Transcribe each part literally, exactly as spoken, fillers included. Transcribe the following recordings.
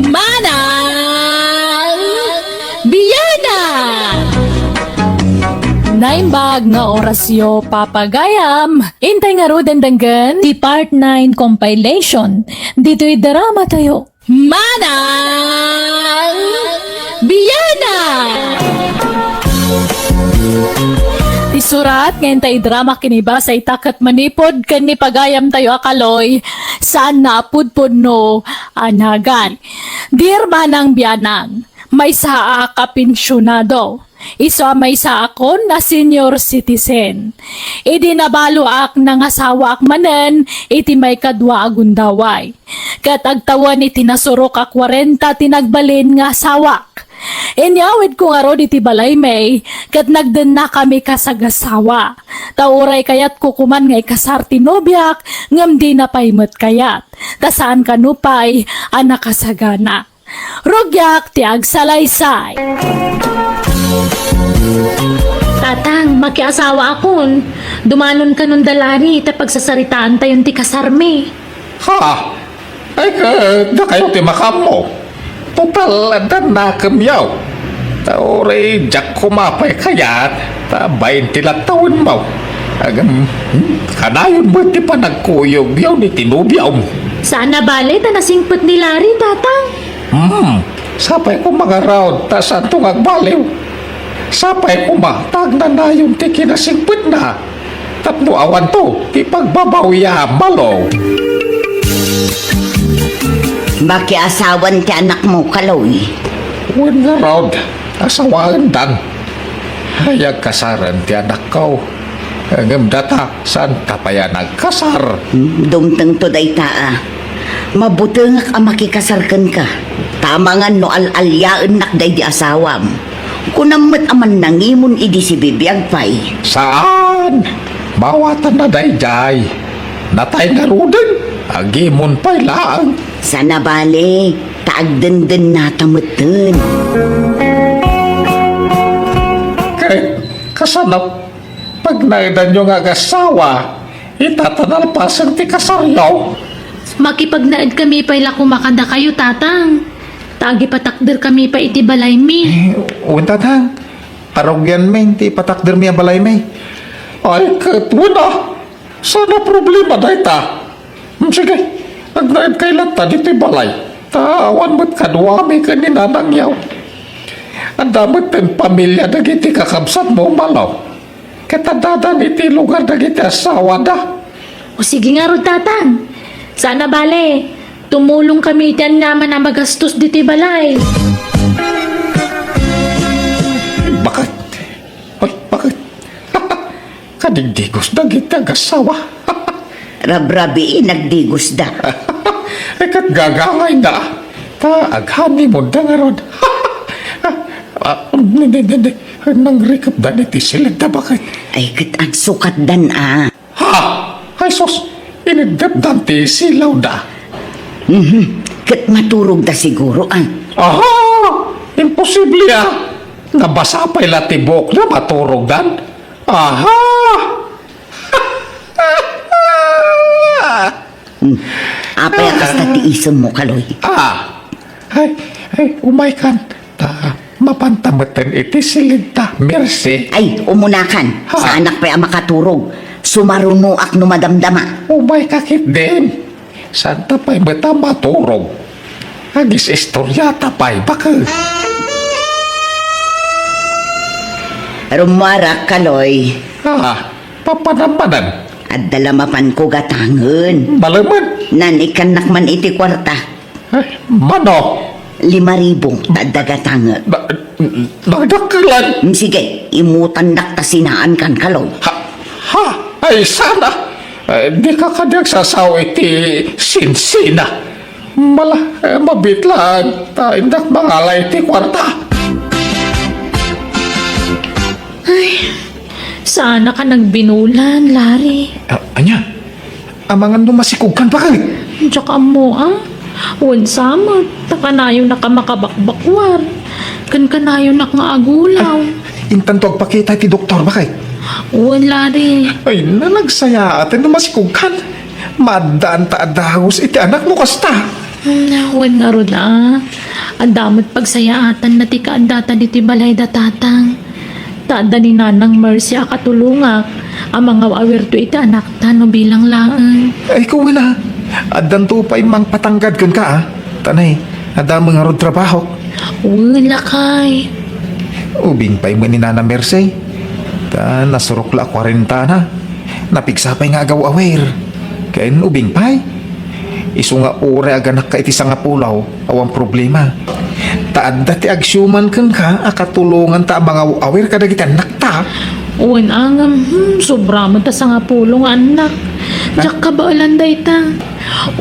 Manang Bianang! Naimbag nga orasyo, papagayam. Intay ngaruden denggen ti Part nine compilation ditoy drama tayo. Manang Bianang! Ti surat nga intay drama kinibasa ita ket manipud ken ni pagayam tayo a Kaloy, saan a pudpudno a nagan. Dear Manang Bianang, maysaak a pensionado. Isu a maysaakon a senior citizen. Idi nabaloak, nangasawaak manen iti maikadua a gundaway. Ket agtawen iti nasurok a kuarenta ti nagbalin nga asawak. Inyawidko ngarud iti balaymi, ket nagdennakami kasagasawa. Ta uray kayatko koman nga ikasar ti nobiak, ngem dina pay met kayat. Ta saan kano pay a nakasagana. Rugiak ti agsalaysay. Tatang, makiasawaakon. Dumanon kanon da Larry ta pagsasaritaantayon ti kasarmi. Ha? Ay, ka, dakayo ti makaammo. Total, adda nakemyo. Ta uray diak koma pay kayat, ta bain ti lattawenmo. Agam, hmm, kanayon met ti panagkuyogyo iti nobiam. Saan a bale ta nasingpet ni Larry, Tatang. Hmm, sapay koma ngarud ta saanto nga agbaliw. Sapay koma ta agnanayon ti kinasingpetna. Tapno awanto ti pagbabawiam, Malo. Makiasawan ti anakmo, Kaloy. Wen ngarud, asawaendan. Ay, agkasaren ti anakko. Ngem data, saanta pay a nagkasar? Hmm, dumtengto dayta, a. Mabutengak a makikasar kenka. Ta amangan no al-aliaennak daydi asawam. Kunam met a mannangimon idi sibibiag pay. Saan? Mawatanna daydiay. Natay ngaruden, agimon pay laeng. Saan a bale, ta agdendennata metten. Ket kasano? Pagnaedanyo nga agasawa, ita ta nalpasen ti kasaryo? Makipagnaedkami pay la koma kadakayo, Tatang. Ta agipatakderkami pay iti balaymi. Eh, wen, Tatang. Arugianmi ti ipatakdermi a balaymi. Ay, ket wen a. Saan a problema dayta. Hmm, sige, agnaedkay latta ditoy balay. Ta awan met kaduami ken ni Nanang Yaw. Adda metten pamilia dagiti kakabsatmo, Malo. Ket addadan iti lugar dagiti asawada. O sige ngarud, Tatang. Saan a bale, tumulongkami iti aniaman a magastos ditoy balay. Bakit? Ay, bakit? Kadigdigos dagiti agasawa. Rabrabii, nagdigosda. Ay, ket gagangayna. Ta aghanimonda ngarud. Ah, ne, ne, ne, ne. Nangrikepda iti silidda, bakit? Ay, ket agsukatdan, a. Ha? Ay, sus! Iniddepdan ti silawda. Mhm. Ket maturogda siguro, a. Aha! Imposible, a. Nabasa pay la ti buokda, maturogdan. Aha! Hmm. Apay a kasta ti isemmo, Kaloy? Ah! Ay, ay, umaykan. Ta, mapanta metten iti silidta, Mercy. Ay, umunakan. Ha? Saanak pay a makaturog. Sumarunoak no madamdama. Umayka ketdin. Saanta pay met a maturog. Agis-istoriata pay, baket. Rummuarak, Kaloy. Ah, papanam manen? Adda la mapanko gatangen. Malemen? Naan-ikkannak man iti kuarta. Ay, mano? Lima ribu, adda gatangek. Na, nagdakkelan. Mm, sige, imutannak ta sinaankan, Kaloy. Ha? Ha? Ay, sana. Eh, dika kadi agsasao iti sinsina. Mala, eh, mabitlaan. Ta, indak mangala iti kuarta. Ay, saanak a nagbinulan, Larry. Ah, ania? Amangan no masikogkan, baket? Diak ammo, a. Wen sa met, ta kanayonak a makabakbakuar. Ken kanayonak nga agulaw. Ay, intanto agpakita iti doktor, baket? Wen, Larry. Ay, nalagsayaat no masikogkan. Maaddaan ta a dagus iti anak no kasta. Hmm, wen ngarud a. Adda met pagsayaatanna ti kaaddata ditoy balay da tatang. Ta adda ni Nanang Mercy a katulongak a mangaw-awirto iti anakta no bilang laeng. Ay, kuwen a. Addanto pay mangpatanggad kenka a. Tanay, adda met ngarud trabahok. Wen, lakay. Ubing pay met ni Nana Mercy. Ta nasurok la a kwarentana. Napigsa pay nga agaw-awir. Ken ubing pay. Isu nga uray aganakka iti sangapulo, awan problema. Ta adda ti agsiuman kenka a katulonganta a mangaw-awir kadagiti annakta. Wen a ngem, hmm, sobra met ta sangapulo nga annak. Ha? Diak kabaelan dayta.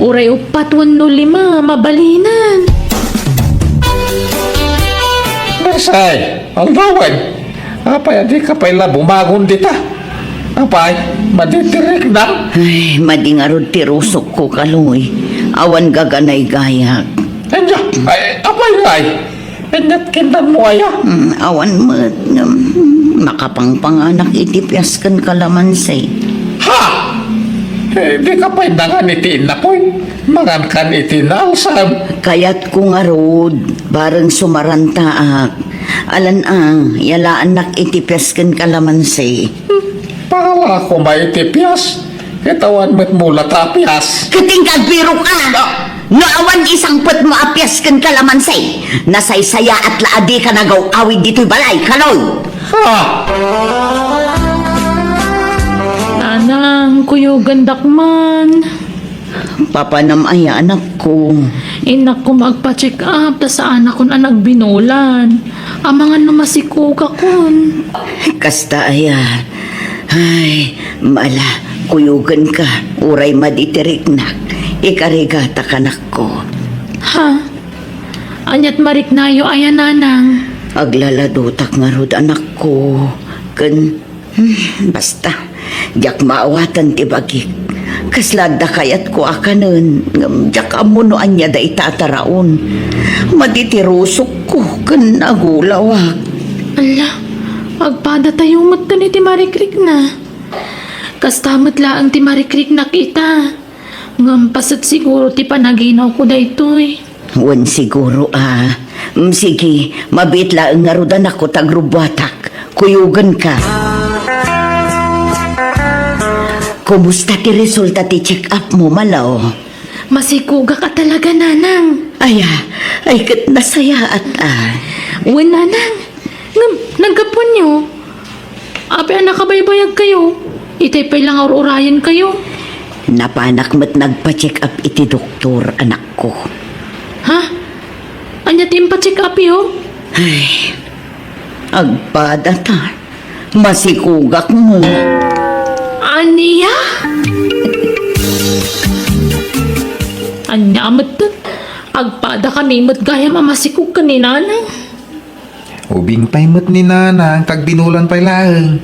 Uray uppat wenno lima, mabalinan. Bersay, aldawen. Apay a dika pay la bumagon dita? Apay, madi ti riknak? Ay, madi ngarud ti rusokko, Kaloy. Awan gaganay gayak. Ania? Ay, apay ngay? Inyat kindanmo aya? Hmm, awan met. Hmm, makapangpanganak iti pias ken kalamansi. Ha? Eh, dika pay nangan iti innakoy. Mangankan iti naalsam. Kayatko ngarud, bareng sumarantaak. Alan a, yalaannak iti pias ken kalamansi. Hmm, pangala koma iti pias. Ket awan met mula ta pias. Ket inka agbirok a. Ah. No awan isangpetmo a pias ken kalamansi, nasaysayaat la a dika nagaw-awid ditoy balay, Kaloy. Ah. Nanang, kuyogandak man. Papanam aya, anakko? Innak koma agpa-check up ta saanakon a nagbinulan. Amangan no masikogakon. Kasta aya. Ay, mala, kuyoganka. Uray madi ti riknak. Ikarigata, anakko. Ha? Aniat mariknayo aya, Nanang? Aglaladotak ngarud, anakko. Ken Hmm, basta, diak maawatan ti bagik. Kasla adda kayatko a kanen, ngem diak ammo no ania dayta a taraon. Madi ti rusokko ken agulawak. Alla, agpadatayo met ken iti marikrikna. Kasta met laeng ti marikriknak ita. Ngem paset siguro ti panaginawko daytoy. Wen siguro a. Mm, sige, mabiit laeng ngarud, anakko, ta agrubbuatak. Kuyoganka. Kumusta ti resulta ti check-up mo, Malo? Masikogak a talaga, Nanang. Aya, ay ket nasayaat a. Wen, Nanang. Ngem, naggapuanyo? Apay a nakabaybayagkayo? Itay pay la nga ur-urayenkayo. Napanak met nagpa-check up iti doktor, anakko. Ha? Ania ti impa-check upyo? Ay, agpadata. Masikogak mo. Ania? Ania met? Agpadakami met gayam a masikog ken ni Nanang. Ubing pay met ni Nanang, ta agbinulan pay laeng.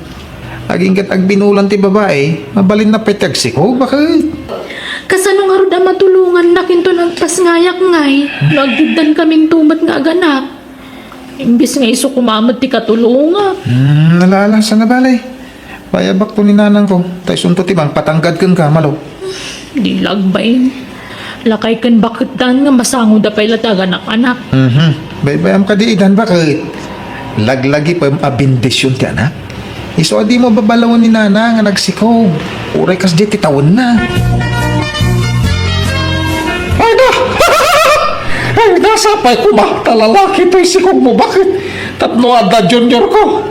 Agingga agbinulan ti babai, mabalinna pay ti agsikog, baket? Kasano ngarud a matulongannak inton agpasngayak ngay, no agduddankaminto met nga aganak? Imbes nga isu koma met ti katulongak. Hmm, ala, ala, saan a bale? Payabakto ni Nanangko, ta isunto ti mangpatanggad kenka, Malo. Di la agbain. Lakay ken baketdan nga masangoda pay la ti aganak-anak. Mhm. Baybayam kadi idan, baket? Laglagi pay a bendision ti anak. Isu a dimo babalawen ni Nanang nga nagsikog. Uray kasdiay ti tawenna. Ay na! Ay na, sapay koma ta lalaki toy sikog mo, baket? Tapno adda junior ko.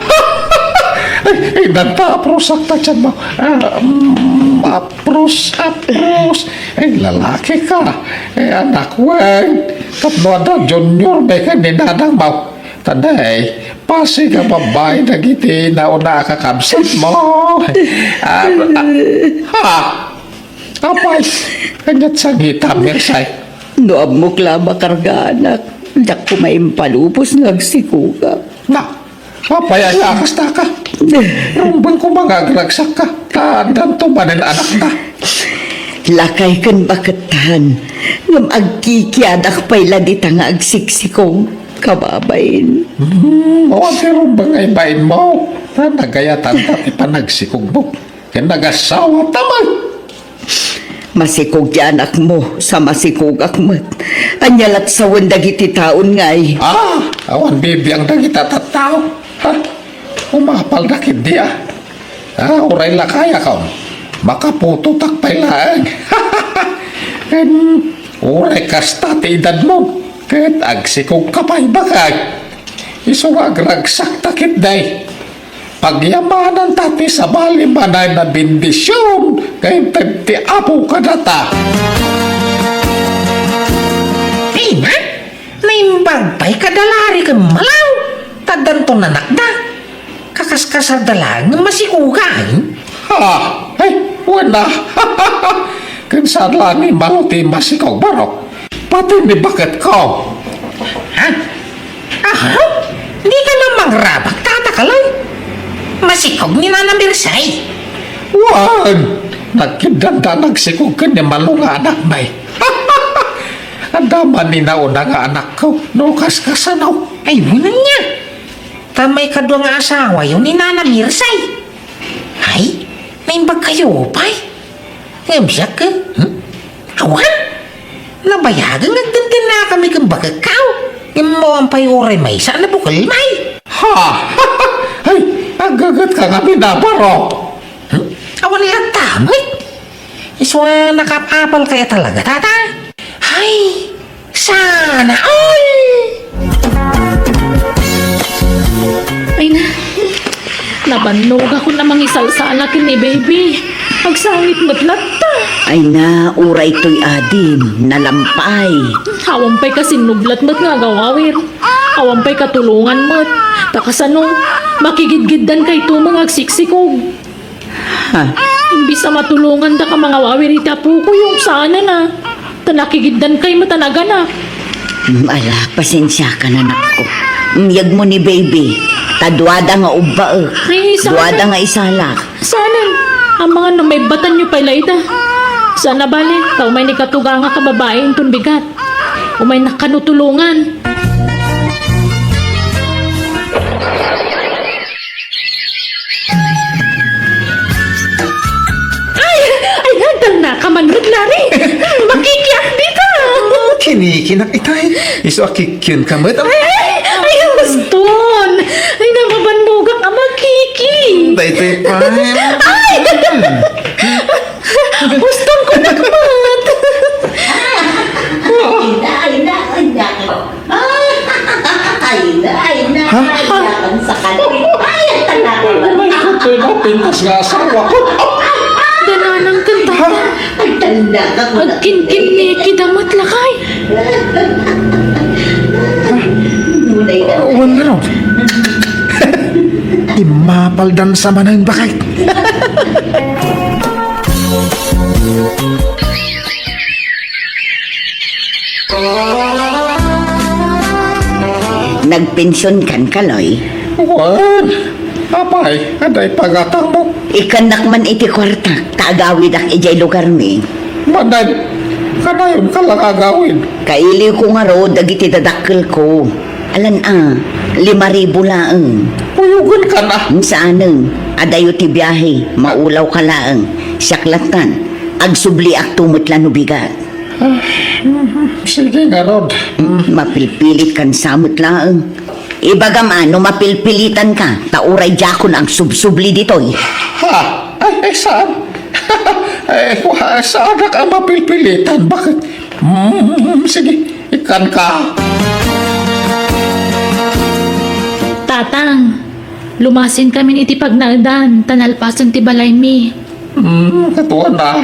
Ay, ay, nagpaaprusak ta tiyan mo. Ah, mm, apros, apros. Ay, lalaki ka. Ay, anak, wen. Tapno adda junior, may ka ni Nanang mo. Tanay, pasi ka babai dagiti nauna a kakabsat mo. Ah, ah, ha? Apay, kaniat sangitam, Mersay. No ammok la a makargaanak, diak koma impalubos nga agsikogak. Na, apay aya a kasta ka? Rumbeng koma nga agragsakka, ta addanto manen anakta. Lakay ken bakettan, ngem agkikiadak pay la dita nga agsiksikog, kababain. Hmm, awan ti rumbeng nga ibain mo, ta nagayatan ta ti panagsikog mo. Ken nagasawa ta man. Masikog ti anakmo, sa masikogak met. Ania lat sawen dagiti taon ngay? Ah, awan bibiang dagita tattao. Ha? Umapal na ketdi, ah. Ah, uray lakayakon. Makaputotak pay laeng. Ken, uray kasta ti edadmo. Ket agsikog ka pay, bakay. Isu nga agragsakta ketdi. Pagyamananta ti sabali manen a bendision nga inted ti Apo kadata. Ina, naimbag pay kada Lari ken Malaw, ta addanto nanakda. Kakaskasarda laeng nga masikugan. Ha? Ay, wen a. Ken saan la ni Malo ti masikog, barok. Pati ni baketko. Ha? Aha? Dika na mangrabak, Tata Kaloy. Masikog ni Nana Mirsay. Wen, nagkiddanda nagsikog ken ni Malo nga anakmi. Adda man ni nauna nga anakko, no kaskasano. Ay, wen ania. Ta maikadua nga asawayo ni Nana Mirsay. Ay, naimbagkayo pay. Ngem siak, eh? Hmm? Awan. Nabayagen nga agdengdennakami ken bakekko. Ngem awan pay uray maysa a nabukelmi. Ha? Ay, aggagetka ngamin a, barok. Hmm? Awan latta met. Isu a nakaapalkayo talaga, Tata. Ay, sana all! Ay na, nabannogakon a mangisalsala ken ni Baby. Agsangit met latta. Ay na, uray toy adim, nalampay. Awan pay kasinnublat met nga agawawir. Awan pay katulongan met. Ta kasano, makigidgiddankayto nga agsiksikog. Ha? Imbis a matulongandaka mangawawir iti apokoyo, saanen a. Ta nakigiddankay met a naganak. Mm, ala, pasensiakan, anakko. Mm, yegmo ni Baby. Ta duada nga ubbaek. Ay, saanen. Duada nga isalak. Saanen. Amangan no maibbatanyo pay la ida. Saan a bale, ta umay ni katugangak a babai inton bigat. Umaynak kano tulongan. Ay! Ay, nagtalnaka man met, Lari. Makikiak dita. Kinikinak itay. Isu a kikienka met. Ay, ay, ay, Uston. Ay, namabannogak a makiki. Daytoy pa. Ay! Uston ko nakmat. Ay, na, ay, na, ay, na. Ay, na, ay, na, ha? Ay, na, ang sakit. Ay, ang tanda ko ba? Ay, ito na, pintas nga asawa ko. Dananang kanta. Ha? Ang tanda ka ko na. Agkinkin ni kidamat lakay. Ngunay ka. Wan na raw. Imapaldan sa manang bakit. Nagpension kan, Kaloy? Wen, apay, aday pagatangmo? Ikkannak man iti kuartak, ta agawidak idiay lugarmi. Manen, kanayon ka lang agawid. Kailiwko ngarud dagiti dadakkelko. Alan a, lima ribu laeng. Puyogen ka na. Saanen, adayo ti biahe, maulaw ka laeng. Siak lattan, agsubliakto met la no bigat. Ah, mhm. Sige ngarud. Mm, mapilpilit kan sa met laeng. Ibagam a no mapilpilitan ka, ta uray diakon agsubsubli ditoy. Ha? Ay, ay, saan? Ay, wa-, saanak a mapilpilitan. Bakit? Mm, sige, ikkan ka. Tatang, lumasin kami iti pagnaedan, ta nalpasen ti balaymi. Hmm, katuan a.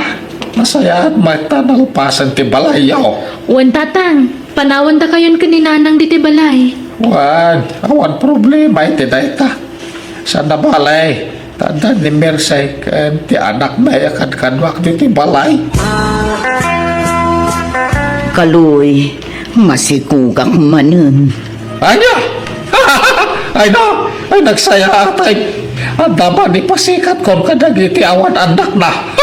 Nasayaat met ta nalpasen ti balayyo. Wen, Tatang, panawandakayon ken ni Nanang ditoy balay. Wen, awan problema iti dayta. Saan a bale, ta adda ni Mersey ken ti anakmi a kadkaduak ditoy balay. Kaloy, masikogak manen. Ania? Ay na, ay nagsayaat ay. Adda man ipasikat kon kadagiti awan annakna.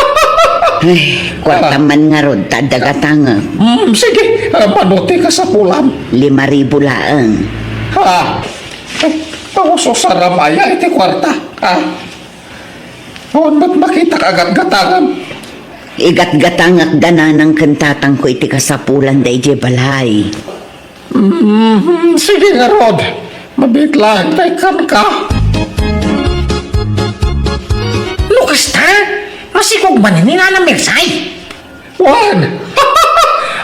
Ay, kuarta man ngarud ta adda gatangek. Mm, sige, ah, mano ti kasapulam? Lima ribu laeng. Ha? Ay, paususaram aya iti kuarta? Ah? Awan met makitak a gatgatangem. Igatgatangak da nanang ken tatangko iti kasapulan daydiay balay. Mm, sige ngarud. Mabiit laeng ta ikkanka. No kasta, masikog manen ni Nana Mirsay. Wen,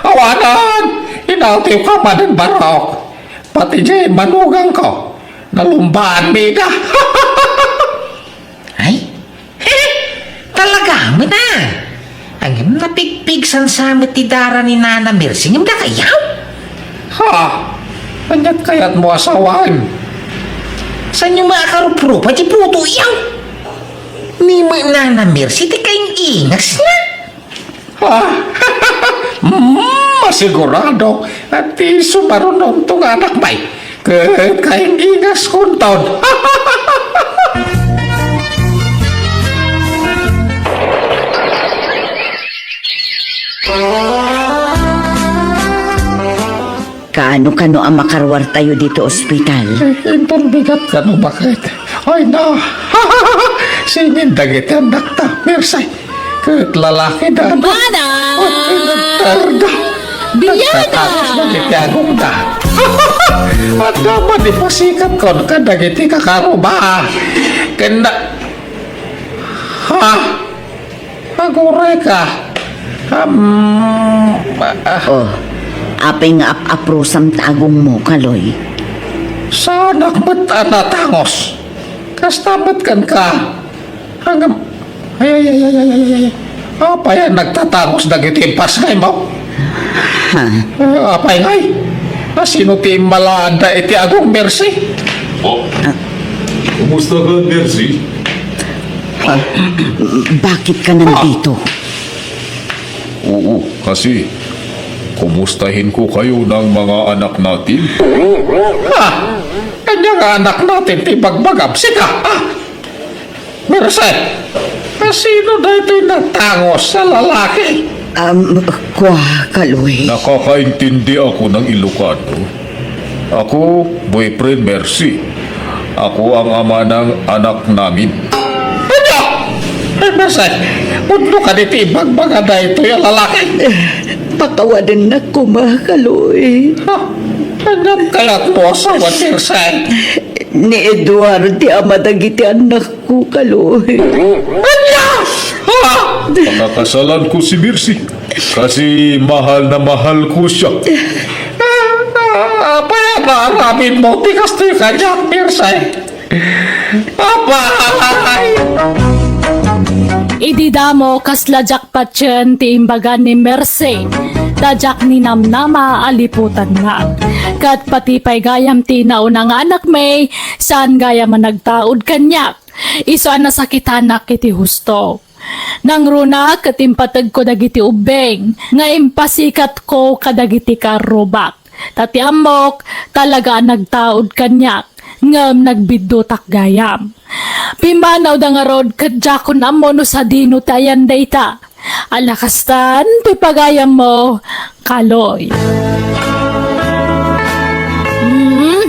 awanan, inawtiwka manen barok. Pati diay manugangko, nalumbaan mi ida. Ay, talaga met a. Ngem napigpigsan sa met ti dara ni Nana Mercy, ngem dakayaw? Ha? Aniat kayatmo a sawen? Saanyo met a karuprupa ti putoyaw? Ni met Nana Mercy ti kaing-ingasna. Ah, mm, masigurado a ti sumarunonto nga anakmi ket kaing-ingaskonton. Kaano kano a makaruartayo ditoy ospital? Eh, inton bigat kano, baket? Ay, na. Sinin dagiti annakta, Mirsay? Ket lalaki da, no? Manang! Ay, nagtarda. Biana! Nagtatakas dagiti agongda. Adda man ipasikatkon kadagiti kakaruba. Ken na-, ha? Agurayka. Am, ah. Oh, apay nga ap-aprosam ta agongmo, Kaloy? Saanak met a natangos. Kasta met kenka. Ngem, ay, ay, ay. Apay a nagtatangos dagiti impasngaymo? Ha? Ah, apay ngay? A, sino ti immalaanda iti agong, Mercy? Oh. Ah. Kumusta ka, Mercy? Ah, bakit ka nandito? Oo, kasi kumustahin ko kayo ng mga anak natin. Ah, kanya nga anak natin ti bagbagam. Sika, ah! Mercy, kasino daytoy natangos a lalaki? Um, kua, Kaloy. Nakakaintindi ako ng Ilocano. Ako, boyfriend Mercy. Ako ang ama ng anak namin. Ania? Ay, Mercy, pudno kadi ti ibagbagada daytoy a lalaki? Pakawadennak koma, Kaloy. Ha? Ania kayatmo a sawen, Mercy? Ni Eduardo ti ama dagiti annak ko, Kaloy. Ania? Ha? Pakakasalan ko si Mercy. Kasi mahal na mahal ko siya. Ah, apay a naaramidmo ti kastoy kaniak, Mercy? Apay! Idi damo, kasla diak patien ti imbaga ni Mercy. Ta diak ninamnama a liputanna. Ket pati pay gayam ti nauna nga anakmi, saan gayam a nagtaud kaniak. Isu a nasakitanak iti husto. Nangruna ket impategko dagiti ubbing nga impasikatko kadagiti karrubak. Ta ti ammok, talaga a nagtaud kaniak, ngem nagbiddutak gayam. Pimmanawda ngarud ket diakon ammo no sadino ti ayan dayta. Ala kastan ti pagayammo, Kaloy. Mm.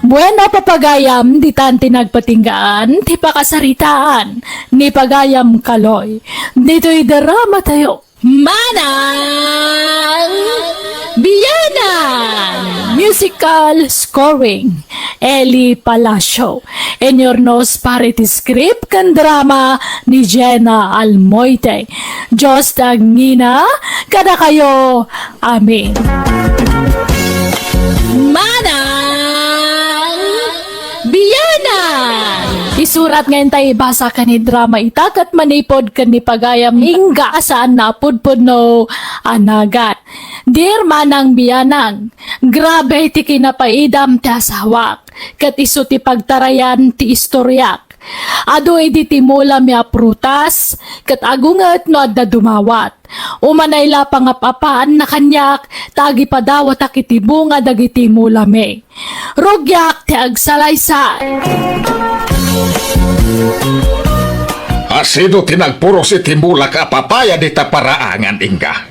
Bueno, papagayam, ditan ti nagpatinggaan ti pakasaritaan ni pagayam, Kaloy. Ditoy drama tayo. Manang Biyanan! Musical scoring, Eli Palacio. Inyurnos para iti script ken drama ni Jenna Almoite. Dios ti agngina kadakayo. Amen. Manang Biyanan! Isurat nga intay ibasa ken idrama ita ket manipud ken ni pagayam Inga a saan a pudpudno a nagan. Dear Manang Biyanang, grabe ti kinapaidam ti asawak, ket isu ti pagtarayan ti istoriak. Adu idi timulami a prutas, ket agunget no adda dumawat. Umanay la pangap-apaanna kaniak, ta agipadawatak iti bunga dagiti mulami. Rugiak ti agsalaysay. Asino ti nagpuros iti mulak a papaya dita paraangan, Inga?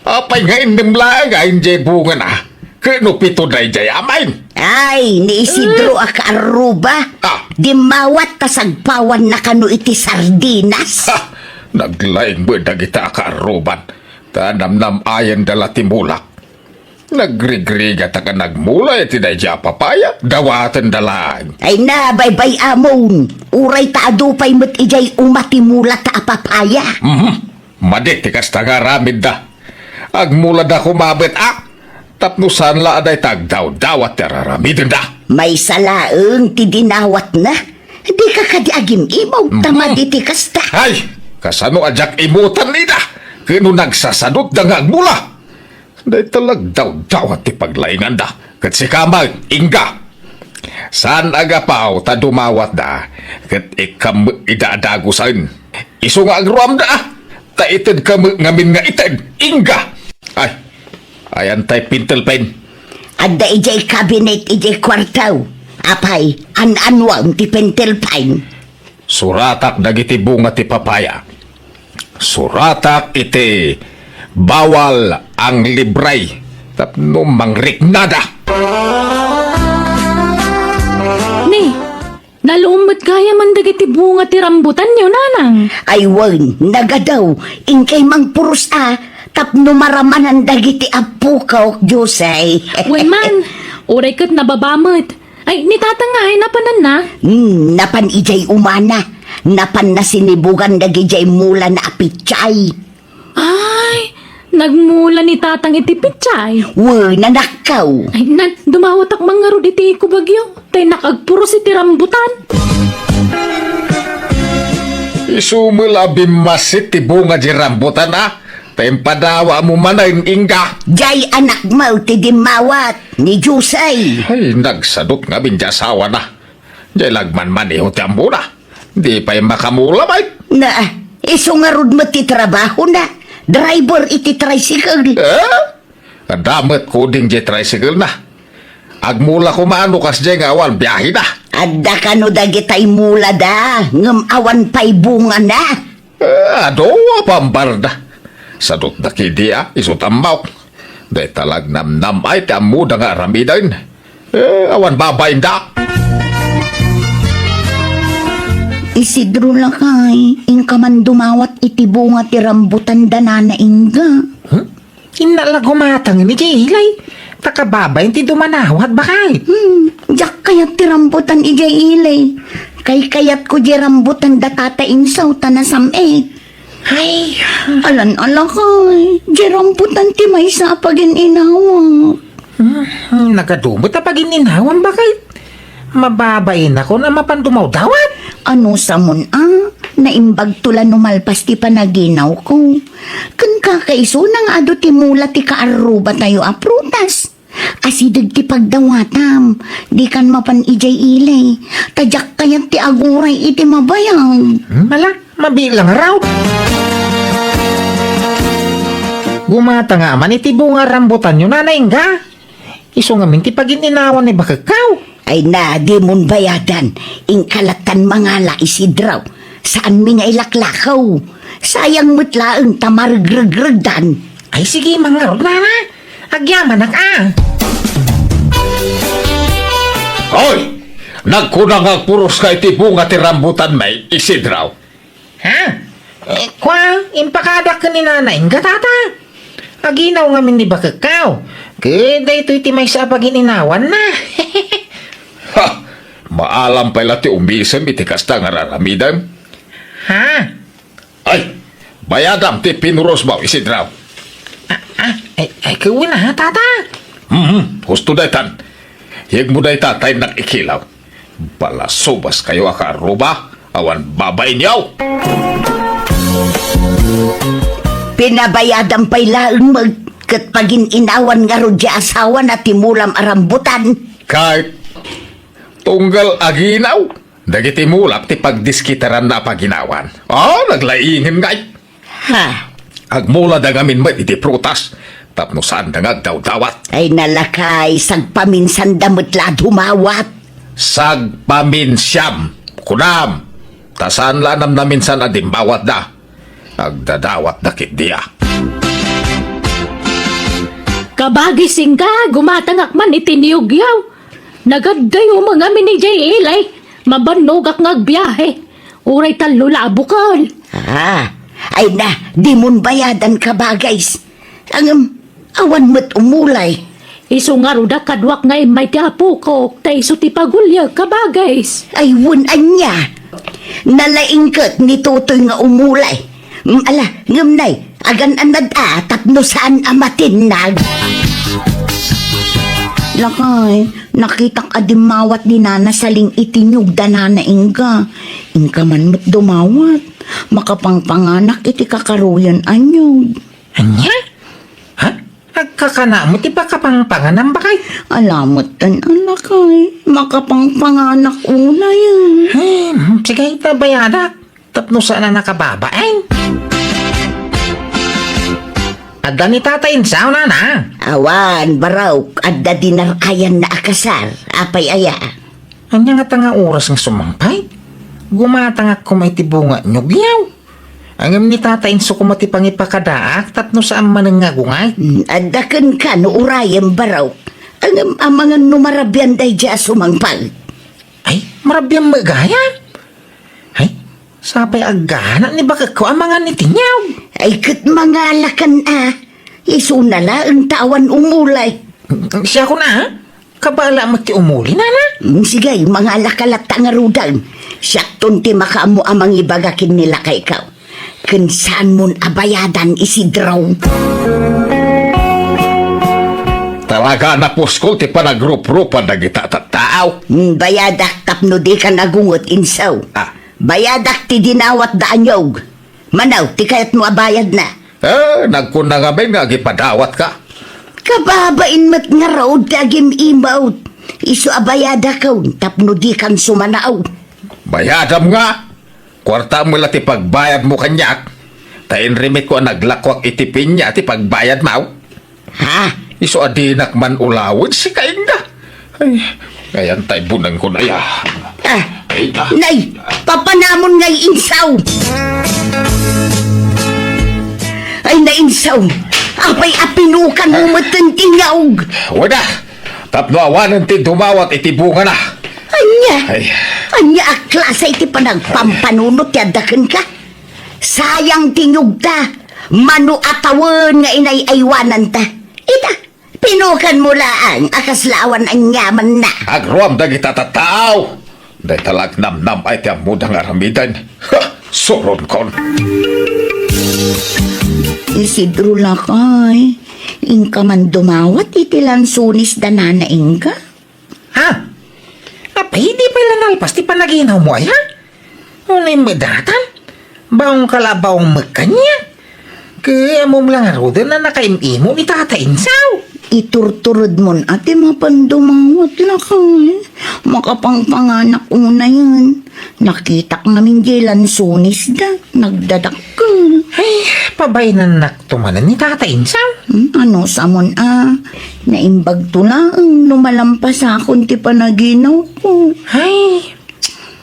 Apay nga innem laeng a idiay bungana? Ket no pito daydiay amin? Ay, ni Isidro a kaarruba. Ah. Dimmawat ta sagpawanna kano iti sardinas. Ha! Naglaing met dagita a kaarruban, ta namnam-ayenda la ti mulak. Nagrigrigatak a nagmula iti daydiay a papaya, dawatenda laeng. Ay na, baybay-amon, uray ta adu pay met idiay uma ti mulata a papaya. Mhm. Madi ti kasta nga aramidda. Agmulada koma met a, tapno saan la a dayta agdawdawat ti ar-aramidenda. Maysa laeng ti dinawatna. Dika kadi agim-imaw, ta Mhm. madi ti kasta. Ay, kasano a diak imutan ida? Ken no nagsasadutda nga agmula? Dayta la agdawdawat ti paglainganda. Ket sika met, Inga. Saan a gapu ta dumawatda, ket ikkam met ida a dagusen. Isu nga agruamda, ta itedka met ngamin nga ited, Inga. Ay, ayan tay pentel pen. Adda idiay cabinet idiay kuarto. Apay, an-anuam ti pentel pen? Suratak dagiti bunga ti papaya. Suratak iti bawal ang libre tapno mangriknada. Ni, nalummet gayam dagiti bunga ti rambutanyo, nanang? Ay wen, nagadaw, inkay mangpuros a, tapno maramanan dagiti appukaw, Dios ay. Wen man, uray ket nababa met. Ay, ni Tatang nga ay napananna? Hmm, napan idiay umana. Napanna sinibugan dagidiay mulana a pechay. Ay, nagmula ni Tatang iti pechay? Wen, anakko. Ay, nan, dumawatak man ngarud iti kubagyo. Tay nakagpuros iti rambutan. Isu met la a bimmasit ti bunga di rambutan, a? Tay impadawatmo manen, Inga. Diay anakmo ti dimmawat. Ni Jose. Ay, nagsadut ngamin di asawana. Diay la agmanmaneho ti ammona. Di pay makamula met. Na, isu ngarud met ti trabahona. Driver iti tricycle. Eh? Adda met kuding diay tricycle na. Agmula koma no kasdiay nga awan biahena. Adda kano dagitay mulada, ngem awan pay bungana. Eh, adu a pambarda. Sadutda kidi a, isu ti ammok. Dayta la agnamnam-ay ti ammoda nga aramiden. Eh, awan babainda. Isidro lakay, inka man dumawat iti bunga ti rambutan da Nana Inga. Huh? Inna la gumatang idiay ilay. Ta kababain ti dumanawat, bakay. Hmm, diak kayat ti rambutan idiay ilay. Kaykayatko diay rambutan da Tata Insaw ta nasam-it. Ay. Alan alakay, diay rambutan ti maysa a pagin-inawak. Hmm, nagadu met a pagin-inawam, bakay. Mababainakon a mapan dumawdawat. Ano samon a? Naimbagto la no malpas ti panaginawko. Ken kakaisuna nga adu ti mula ti kaarrubatayo a prutas. Asideg ti pagdawatam. Dikan mapan idiay ilay. Ta diak kayat ti aguray iti mabayag. Hmm, mala, mabilang raw. Gumatanga man iti bunga rambutanyo, Nana Inga. Isu ngamin ti pagin-inawan ni bakekkaw. Ay na, dimon bayadan. Inka lattan mangala, Isidro. Saanmi nga ilaklakaw. Sayang met laeng ta maregregregdan. Ay, sige, mangarod, Nana. Agyamanak, a. Hoy! Nagkuna nga agpuros ka iti bunga ti rambutan, may Isidro. Ha? Eh, kwa, impakadak ken ni Nana Inga, Tata. Aginaw ngamin ni bakekkaw. Ket daytoy ti maysa a pagin-inawanna. Ha! Maalam pay la ti umisem iti kasta nga raramidem. Ha? Ay, bayadam ti pinurosmo, Isidro. Ah, ah, ay, ay, kawen a, Tata. Mhm, husto daytan. Higmo dayta ta innak ikilaw. Balasubas kayo a kaarruba, awan babainyo. Pinabayadan pay laeng met ket pagin-inawan ngarud ti asawana ti mulam a rambutan. Kay tunggal aginaw, dagiti mulak ti pagdiskitaranna a paginawan. Oh, naglaingen ngay. Ha? Agmulada ngamin met iti prutas, tapno saanda nga agdawdawat. Ay, nalakay, sagpaminsanda met la dumawat. Sagpaminsiam, kunam, ta saan la a namnaminsan a dimmawatda. Agdadawatda ketdi a. Kabagis, Inga, gumatangak man iti niyugyaw. Nagaddayo man ngamin idiay ilay. Mabannogak nga agbiahe. Uray tallo la a bukel. Ah, Ay na, dimon bayadan, kabagays. Ngem, awan met umulay. Isu ngarud a kaduak nga immay ti apokok, ta isu ti paguliek, kabagays. Ay, wen, ania? Nalaing ket ni Totoy nga umulay. Mm, ala, ngem nay, agan-anad a tapno saan a matinnag. Lakay, nakitak a dimmawat ni Nana Saling iti niyog da Nana Inga. Inka man met dumawat. Makapangpanganak iti kakaruyan a niyog. Ania? Ha? Agkakana met ti pakapangpanganam, baket? Ala metten a lakay. Makapangpanganak unay. Hmm, sige, ita bayadak. Tapno saan a nakababain. Adda ni Tata Insaw, Nana? Awan, barok. Adda dinar-ayanna a kasar. Apay aya? Ania ngata nga oras nga sumangpay? Gumatangak koma iti bunga niyog. Ngem ni Tata Insaw koma ti pangipakadaak tapno saan manen nga agungay. Hmm, adda kenka no urayem, barok. Ngem amangan no marabian daydiay a sumangpay. Ay, marabian met gayam. Ay, sapay aggana ni bakekko amangan iti niyog. Ay, ket mangalakan a. Isuna laeng ta awan umulay. Siakon a? Kabala met ti umuli, Nana? Mm, sige, mangalaka latta ngaruden. Siakton ti makaammo a mangibaga ken ni lakayko. Ken saanmon a bayadan, Isidro. Talaga a napuskol ti panagruprupan dagita tattao. Mm, bayadak tapno dika nagunget, Insaw. Ah. Bayadak ti dinawatda a niyog. Mano ti kayatmo a bayadna? Eh, nagkunna ngamin nga agipadawatka. Kababain met ngarud ti agim-imawt. Isu a bayadakon tapno dikan sumanaw. Bayadam nga. Kuartam met la ti pagbayadmo kaniak. Ta inrimitko a naglakuak iti pinia ti pagbayadmo. Ha? Isu a dinak man ulawen, sika, Inga. Ay, ngayon tay buneng ko na ya. Ah, Ay, na. Nay, papanamon ngay, Insaw. Ay, na, Insaw. Apay a pinukan mo met ti niyog? Wada, tapno awanen ti dumawat iti bungana. Anya? Ay. Anya a klase iti panagpampanunot ti adda kenka? Sayang ti niyogta. Mano a tawen nga inay-aywananta. Ita, pinukan mo laeng a kasla awan aniamanna. Agruam dagita tattao. Dayta la agnamnam-ay ti ammoda nga aramiden. Ha! Suronkon. Isidro lakay, inka man dumawat iti lansones da Nana Inga? Ha? Apay, di pay la nalpas ti panaginawmo aya? Unay met datan? Baongka la a baong met kaniak. Ket ammom la ngaruden a nakaim-imo ni Tata Insaw. Iturturedmon a ti mapan dumawat lakay. Makapangpanganak unayen. Nakitak ngamin diay lansones da. Nagdadakkel. Ay, pabainannakto manen ni Tata Insaw. Hmm, ano samon a? Naimbagto laeng no malampasakon ti panaginawko. Ay,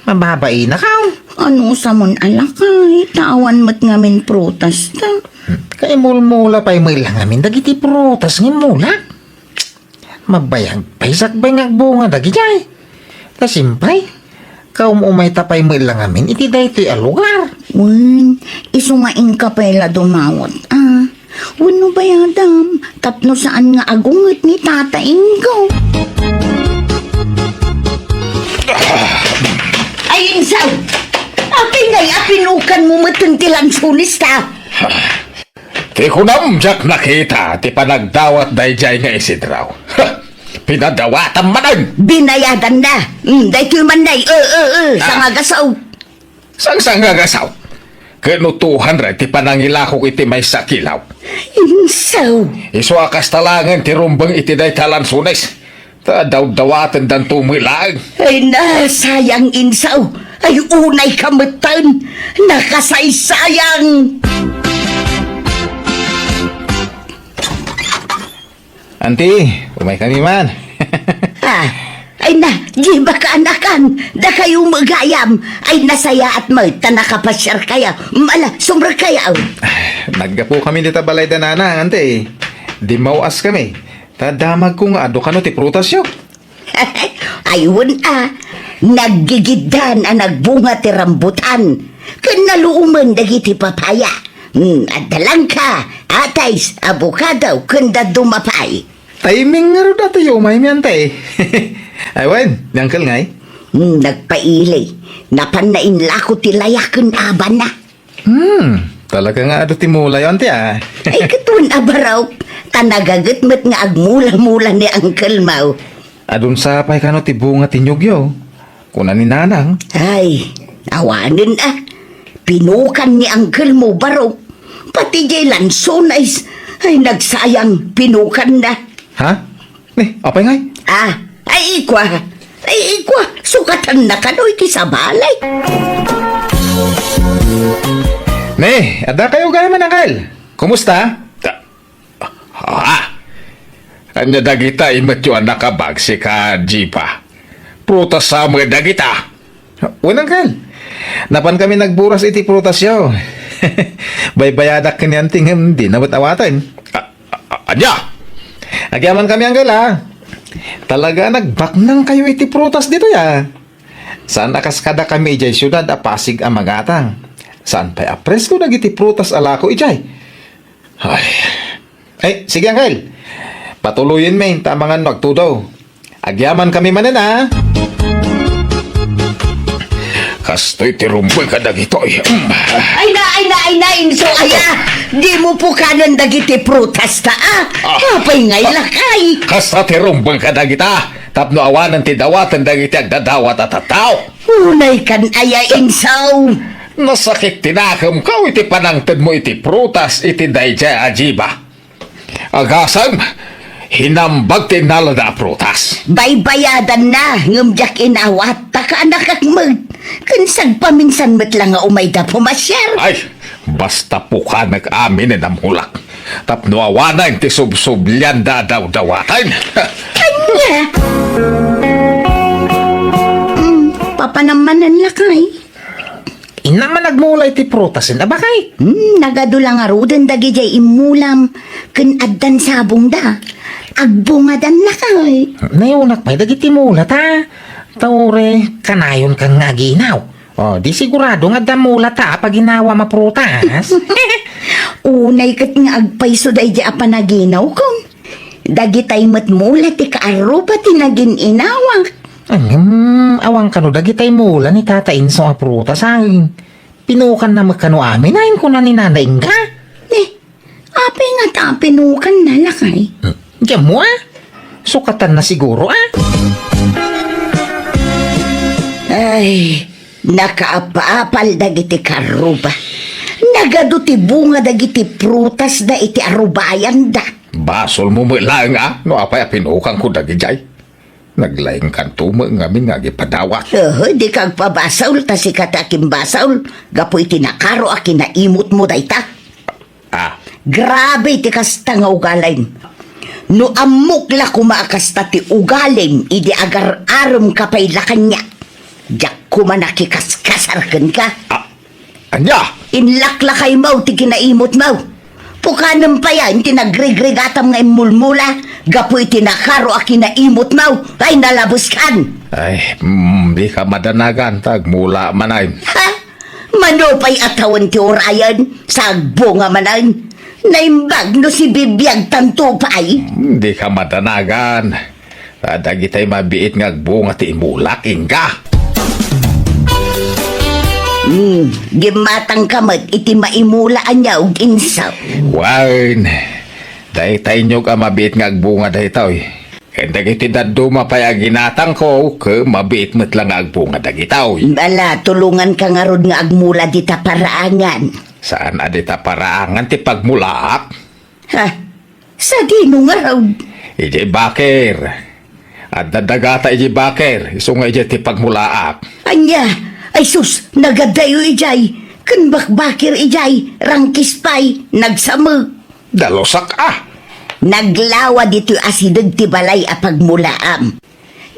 mababainak. Ano samon a lakay, ta awan met ngamin prutasta. Kaimulmula pay met la ngamin dagiti prutas nga immulak. Mabayag pay sakbay nga agbunga dagidiay. Ta simpay, kaum-umayta pay met la ngamin iti daytoy a lugar. Wen, isu nga inka pay la dumawat a. Wenno bayadam, tapno saan nga agunget ni Tata Ingo. Ay, Insaw! Apay ngay a pinukan mo met ti lansones ta? Ti kunam, diak nakita ti panagdawat daydiay nga Isidro. Ha! Pinadawatam manen! Binayadanna! Mm, daytoy man nay, e, e, e, Ah. sangagasaw. Sangsangagasaw. Ket no tuhan ray ti panangilakok iti maysa a kilaw. Insaw. Isu a kasta laengen ti rumbeng iti dayta a lansones. Ta dawdawatendanto met laeng. Ay, nasayang, Insaw. Ay, unayka metten. Nakasaysayang. Anti, umaykami man. Ah, ay na, di ba kaanakan? Dakayo met gayam. Ay, nasayaat met ta nakapasiarkayo. Mm, ala, sumrekkayo. Naggapukami dita balay da Nanang, anti. Dimmawaskami. Ta damagko nga adu kano ti prutasyo. Ay, wen a, naggigiddan a nagbunga ti rambutan, ken naluomen dagiti papaya. Hmm, adda langka, atis, abokado, ken dadduma pay. Timing ngarud a ti umaymi, Auntie. Ay, wen, ni Uncle ngay? Hmm, nagpaili. Napanna inlako ti laya ken abana. Hmm, talaga nga adu ti mulayo, Auntie, ah. Ay, ket wen a barok, ta nagaget met nga agmula-mula ni Uncle mo. Adun sa pay kano ti bunga ti niyogyo, kuna ni Nanang. Ay, awanen a. Pinukan ni Uncle mo, barok. Pati jay lansones. Ay, nagsayang, pinukan na. Ha? Ni, apay ngay? Ah, ay, ikwa. Ay, ikwa. Sukatan na kano iti sabali. Ni, adda kayo gayam, Uncle. Kumusta? Ah, ania dagita imetyo a nakabagsik a Jiba? Prutas sa met dagita? Wen, Uncle. Napan kami nagburas iti prutasyo. Baybayadak ken ni Auntie ngem dina met awaten. A-, a-, a-, ania? Agyaman kami, Uncle, a. Talaga nagbaknang kayo iti prutas ditoy, a. Saan a kas kada kami idiay siudad a Pasig a magatang. Saan pay a presko dagiti prutas a lako idiay. Ay. Ay, sige, Uncle. Patuloyen mi, ta amangan no agtudo. Agyaman kami manen, a. Kastoy ti rumbeng kadagitoy. Mm. Ay na, ay na, ay na, Inso, aya. Di mo pukanen dagiti prutas ta, a. Ah. Apay ngay lakay? Kasta ti rumbeng kadagita. Tapno awanen ti dawaten dagiti agdadawat a tattao. Unay kan aya, Inso. Nasakit ti nakemko iti panangtedmo iti prutas iti daydiay a Jiba. Agasem, hinambag ti innalada a prutas. Baybayadanna, ngem diak inawat, ta kaanakak met. Ken sagpaminsan met la nga umayda pumasiar. Ay, basta pukanek aminen a mulak. Tapno awanen ti subsublianda a dawdawaten. Ania? Mm, papanam manen lakay. Inna man agmula iti prutasen a bakay. Hmm, nagadu la ngaruden dagidiay immulam ken addan sabongda. Agbungadan lakay. Nayunak pay dagiti mula ta. Ta uray kanayon kan nga aginaw. O, di sigurado nga adda mula ta a paginawam a prutas. Unay ket nga agpayso daydi a panaginawkon. Dagitay met mula ti kaarruba ti nagin-inawak. Ngem, awan kano dagitay mula ni Tata Inso a prutas, ay. Pinukanna met kano amin, ay, kuna ni Nana Inga. Ni, apay nga ta pinukanna, lakay? Hmm, diam mo, a? Sukatanna siguro, a? Ay, nakaapapal dagiti kaarruba. Nagadu ti bunga dagiti prutasda iti arubayanda. Basolmo met laeng, a, no apay a pinukanko dagidiay. Naglaingkanto met ngamin nga agipadawat. Uhu, dika agpabasol, ta sika ti akimbasol, gapu iti nakaro a kinaimutmo dayta. Ah. Grabe ti kasta nga ugalim. No ammok la koma a kasta ti ugalim, idi agar-aremka pay la kaniak, diak koma nakikaskasar kenka. Ah. Ania? Inlaklakaymo ti kinaimutmo. Pukanem pay a, iti nagrigrigatam nga immulmula, gapu iti nakaro a kinaimutmo. Ay, nalabeskan! Ay, mm, dika madanagan, ta agmula manen. Ha? Mano pay a tawen ti urayen, sa agbunga manen? Naimbag no sibibiagtanto pay. Mm, dika madanagan. Ta dagitay mabiit nga agbunga ti imulak, Inga. Hmm, gimmatangka met iti maimula a niyog, Inso. Wen, daytay niyog a mabiit nga agbunga daytoy. Ken dagiti dadduma pay a ginatangko, ket mabiit met la nga agbunga dagitoy. Ala, tulonganka ngarud nga agmula dita paraangan. Saan a dita paraangan ti pagmulaak? Ha? Sadino ngarud? Idiay baker. Adda dagata idiay baker, isu nga idiay ti pagmulaak. Ania? Ay sus, nagadayo idiay. Ken bakbaker idiay, rangkis pay, nagsamek. Dalusak a! Naglawa ditoy asideg ti balay a pagmulaam.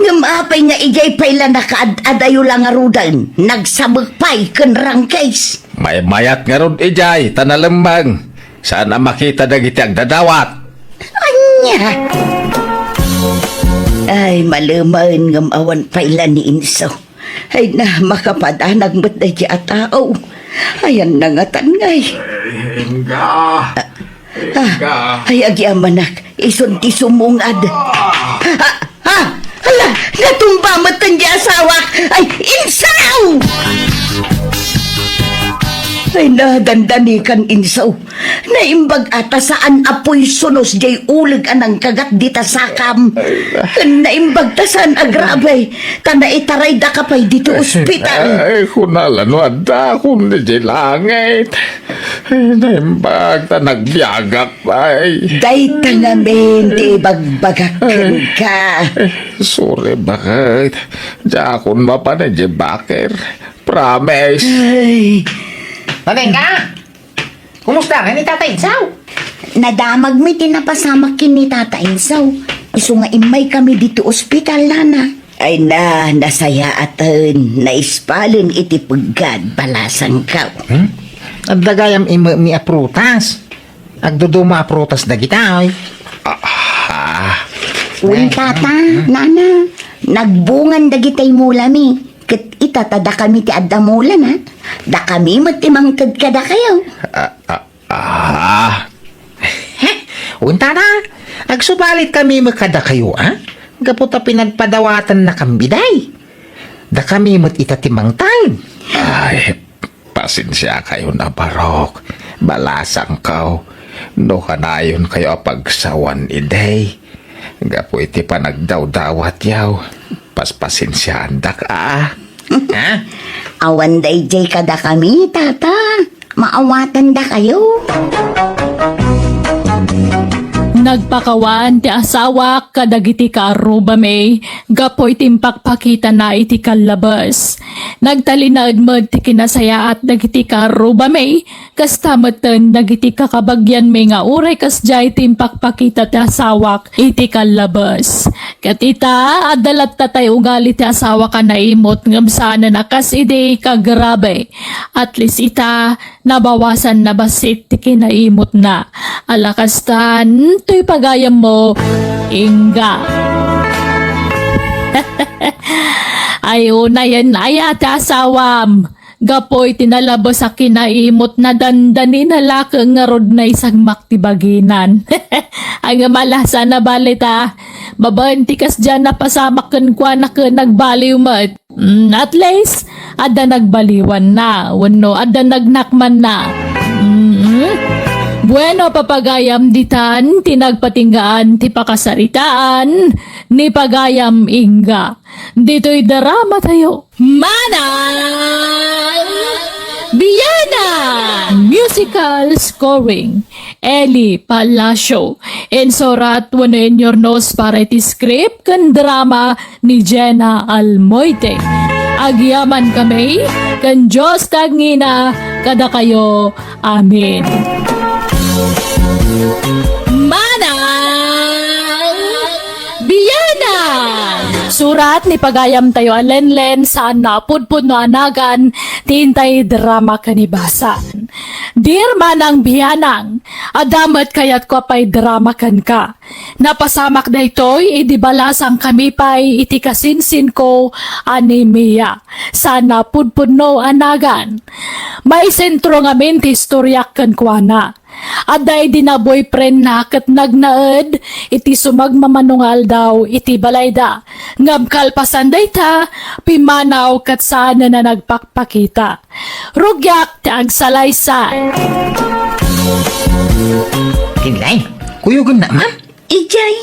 Ngem apay nga idiay pay la nakaad-adayo la ngaruden, nagsamek pay ken rangkis. Maymayat ngarud idiay ta nalemmeng. Saan a makita dagiti agdadawat. Ania? Ay, malemen ngem awan pay la ni Inso. Ay na, makapadanag met daydi a tao. Ayan na ngatan ngay. Inga! Inga! Ay, agyamanak, isun ti sumungad. Ah! Ah! Hala, natumba met ti asawak. Ay, insaw! Ay, nadandanikan, insaw. Naimbag a ta saan a puy sunos jay uleg a nangkagat dita sakam. Ken naimbag ta saan a grabe, ta naitaray daka pay dito ospital. Ay, kunala no adda kun di langit. Ay, naimbag ta nagbiagak pay. Dayta ngamin ti ibagbagak kenka. Sorry, baket. Diakon mapan idiay baker. Promise. Ay. Nanengka? Kumusta ken ni Tata Insaw? Nadamagmi ti napasamak ken ni Tata Insaw. Isu nga immaykami ditoy ospital, nana. Ay na, nasayaaten, naispalen iti peggad, balasangko. Hmm? Adda gayam imekmi a prutas. Agduduma a prutas dagita, ay. Ah. Wen, tata, nana, nagbungan dagitay mulami. Ket ita ta dakami ti adda mulana. Dakami met ti mangted kadakayo. Ah, ah, ah. Wen, tata, agsubalitkami met kadakayo, a? Gapu ta pinagpadawatannakami, day. Dakami met ita ti mangted. Ay, pasensiakayon a barok, balasangko, no kanayonkayo a pagsawan idi. Gapu iti panagdawdawatyo, paspasensiaandak, a? Ha? Awan daydiay kadakami, tata. Maawatandakayo. Nagpakawan ti asawak kadagiti kaarrubami gapu iti impakpakitana iti kallabes. Nagtalinaed met ti kinasayaat dagiti kaarrubami, kasta metten dagiti kakabagianmi nga uray kasdiay ti impakpakita ti asawak iti kallabes. Ket ita, adda latta tay ugali ti asawak a naimut ngem saanen a kas idi kagrabe. At least ita, nabawasan na bassit ti kinaimutna. Ala kastan, toy pagayammo, Inga. Ay, unayen aya ti asawam. Gapu iti nalabes a kinaimutna, dandanina la ket ngarud naisagmak ti baginan. Ay, ngem ala, saan a bale ta. Babaen ti kasdiay a napasamak kenkuana ket nagbaliw met. Mm, at least, adda nagbaliwanna, wenno adda nagnakmanna. Mm. Bueno, papagayam, ditan ti nagpatinggaan ti pakasaritaan ni pagayam Inga. Ditoy drama tayo. Manang Biana! Musical scoring, Eli Palacio. Insurat wenno inyurnos para iti script ken drama ni Jenna Almoite. Agyamankami ken Dios ti agngina kadakayo. Amen. Manang Biana! Surat ni pagayam tayo a Lenlen, saan a pudpudno a nagan ti intay drama ken ibasa. Dear Manang Bianang, adda met kayatko a paidrama kenka. Napasamak daytoy idi balasangkami pay iti kasinsinko a ni Mia, saan a pudpudno a nagan. Maisentro ngamin ti istoriak kenkuana. Adda idi na-boyfriendna ket nagnaed iti sumagmamano nga aldaw iti balayda. Ngem kalpasan dayta, pimmanaw ket saanen a nagpakpakita. Rugiak ti agsalaysay. Kinlay, kuyogennak man? Idiay.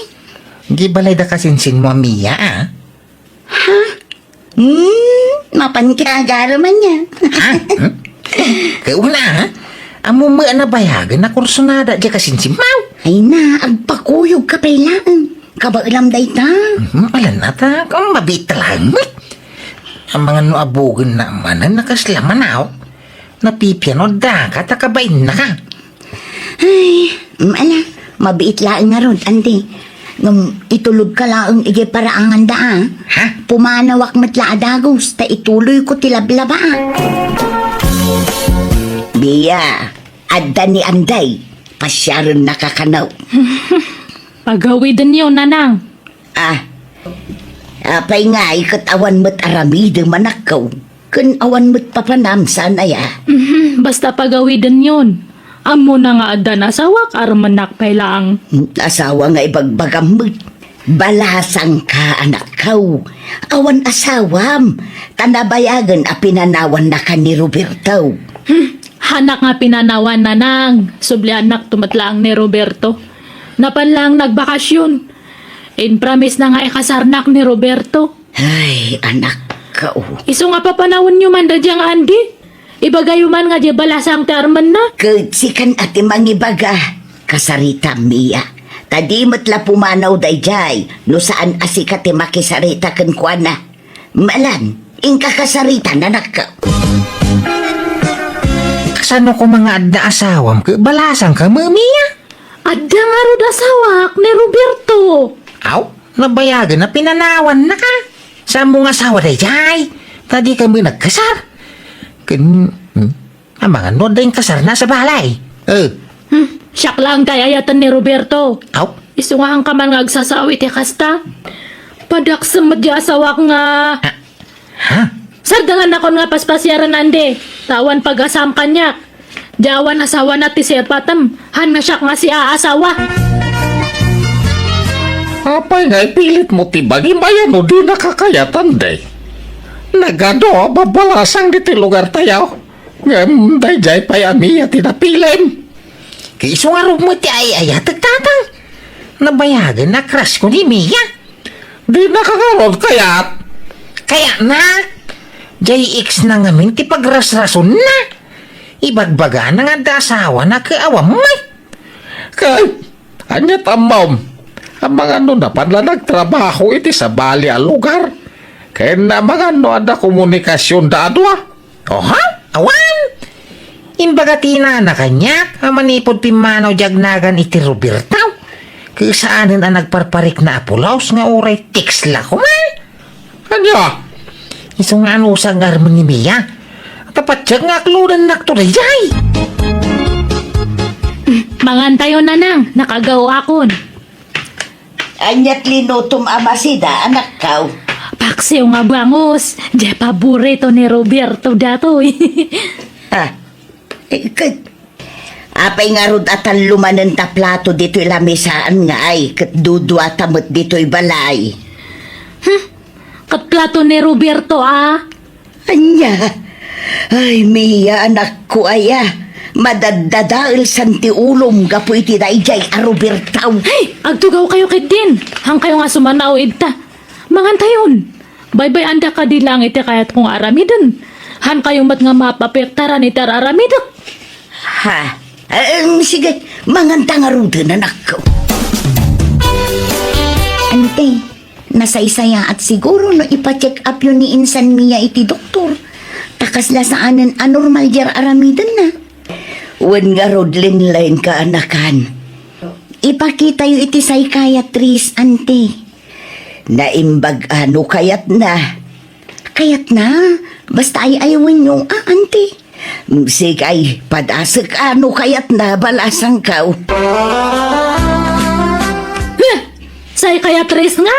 Di balayda kasinsinmo a Mia, a? Ha? Hmm, mapan ka agarem ania. Ha? Hmm? Kauna, ha? Ammom met a nabayagen a kursunada diay kasinsinmo. Ay na, agpakuyogka pay laeng. Kabaelam dayta. Mhm, ala na ta, kung mabiit laeng met. Amangan no abugennak manen a kasla manaw. Napipiano daka ta kabainna ka. Ay, mm, ala, mabiit laeng ngarud, andi. Ngem itulodka laeng idiay paraanganda, a. Ha? Pumanawak met la a dagus, ta ituloyko ti lablaba, a. Biya, adda ni Anday, pasiarennaka kano. Pagawidenyo, nanang. Ah, apay ngay ket awan met aramidem a nakkaw, ken awan met papanam, saan aya? Mhm, basta pagawidenyon. Ammona nga addan asawak, armennak pay laeng. Asawa nga ibagbagam met. Balasangka, anakko. Awan asawam. Ta nabayagen a pinanawannaka ni Roberto. Hmm, hanak nga pinanawan, nanang. Subliannakto met laeng ni Roberto. Napan laeng nagbakasyon. Impromise na nga ikasarnak ni Roberto. Ay, anakko. Isu nga papanawenyo man daydiay nga Andy. Ibagayo man nga diay balasang ti armenna. Ket sikan a ti mangibaga, kasaritam, Mia. Ta di met la pumanaw daydiay no saan a sika ti makisarita kenkuana. Malan, inka kasaritan, anakko. Kasano koma nga adda asawam ket balasangka, Mia? Adda ngarud asawak ni Roberto. Aw, nabayagen a pinanawannaka. Saanmo nga asawa daydiay? Ta dika met nagkasar. Ken, hmm, amangan no adda inkasarna sa balay. Eh. Hmm, siak laeng ti ay-ayaten ni Roberto. Aw? Isu nga haanka man nga agsasao iti kasta. Padaksem met diay asawak nga Ha? Sardengannakon nga paspasiaren, Andy. Ta awan pag-asaam kaniak. Diay awan asawana ti sirpatem. Haan nga siak nga siaasawa. Apay nga ipilitmo ti bagim aya no dinaka kayat, Andy? Nagadu a babalasang ditoy lugartayo. Ngem daydiay pay a Mia ti napilim. Ket isu ngarud met ti ay-ayatek, tatang. Nabayagen a crush ko ni Mia. Dinaka ngarud kayat? Kayatna. Diay ex na ngamin ti pagrasrasonna. Ibagbagana nga adda asawana ket awan met. Kay, ania ti ammom? Amangan no napan la nagtrabaho iti sabali a lugar. Ken amangan no adda komunikasionda a dua. Oha? Awan! Imbaga ti inana kaniak a manipud pimmanaw diay agnagan iti Roberto. Ket saanen a nagparparikna a pulos nga uray text la koma. Ania? Isu nga anusag nga armen ni Mia. Ta patiek nga aklodennakto daydiay. Mangantayo, nanang, nakagaw akon. Ania ti linutom a masida, anakko? Paksiw nga bangus, diay paborito ni Roberto datoy. Ah, eh, ket, apay ngarud a tallo manen ta plato ditoy lamisaan nga ay, ket duduata met ditoy balay? Hmm, ket plato ni Roberto, a? Ania? Ay, Mia, anakko aya. Madaddadaelsan ti ulom gapu iti daydiay a Roberto. Ay, agtugawkayo ketdin. Haankayo nga sumanaw ita. Mangantayon. Baybay-anda kadi laeng iti kayatko nga aramiden. Haankayo met nga maapektaran iti ar-aramidek. Ha? Em, sige, manganta ngaruden, anakko. Ante, nasaysayaat siguro no ipa-check up yo ni insan Mia iti doktor. Ta kasla saanen a normal diay ar-aramidenna. Wen ngarud, linlaen, kaanakan. Ipakitayo iti psychiatrist, ante. Naimbag a no kayatna. Kayatna? Basta ay-ayawenyo, a, ante. Sige, padasek a no kayatna, balasangko. Huh! Psychiatrist nga?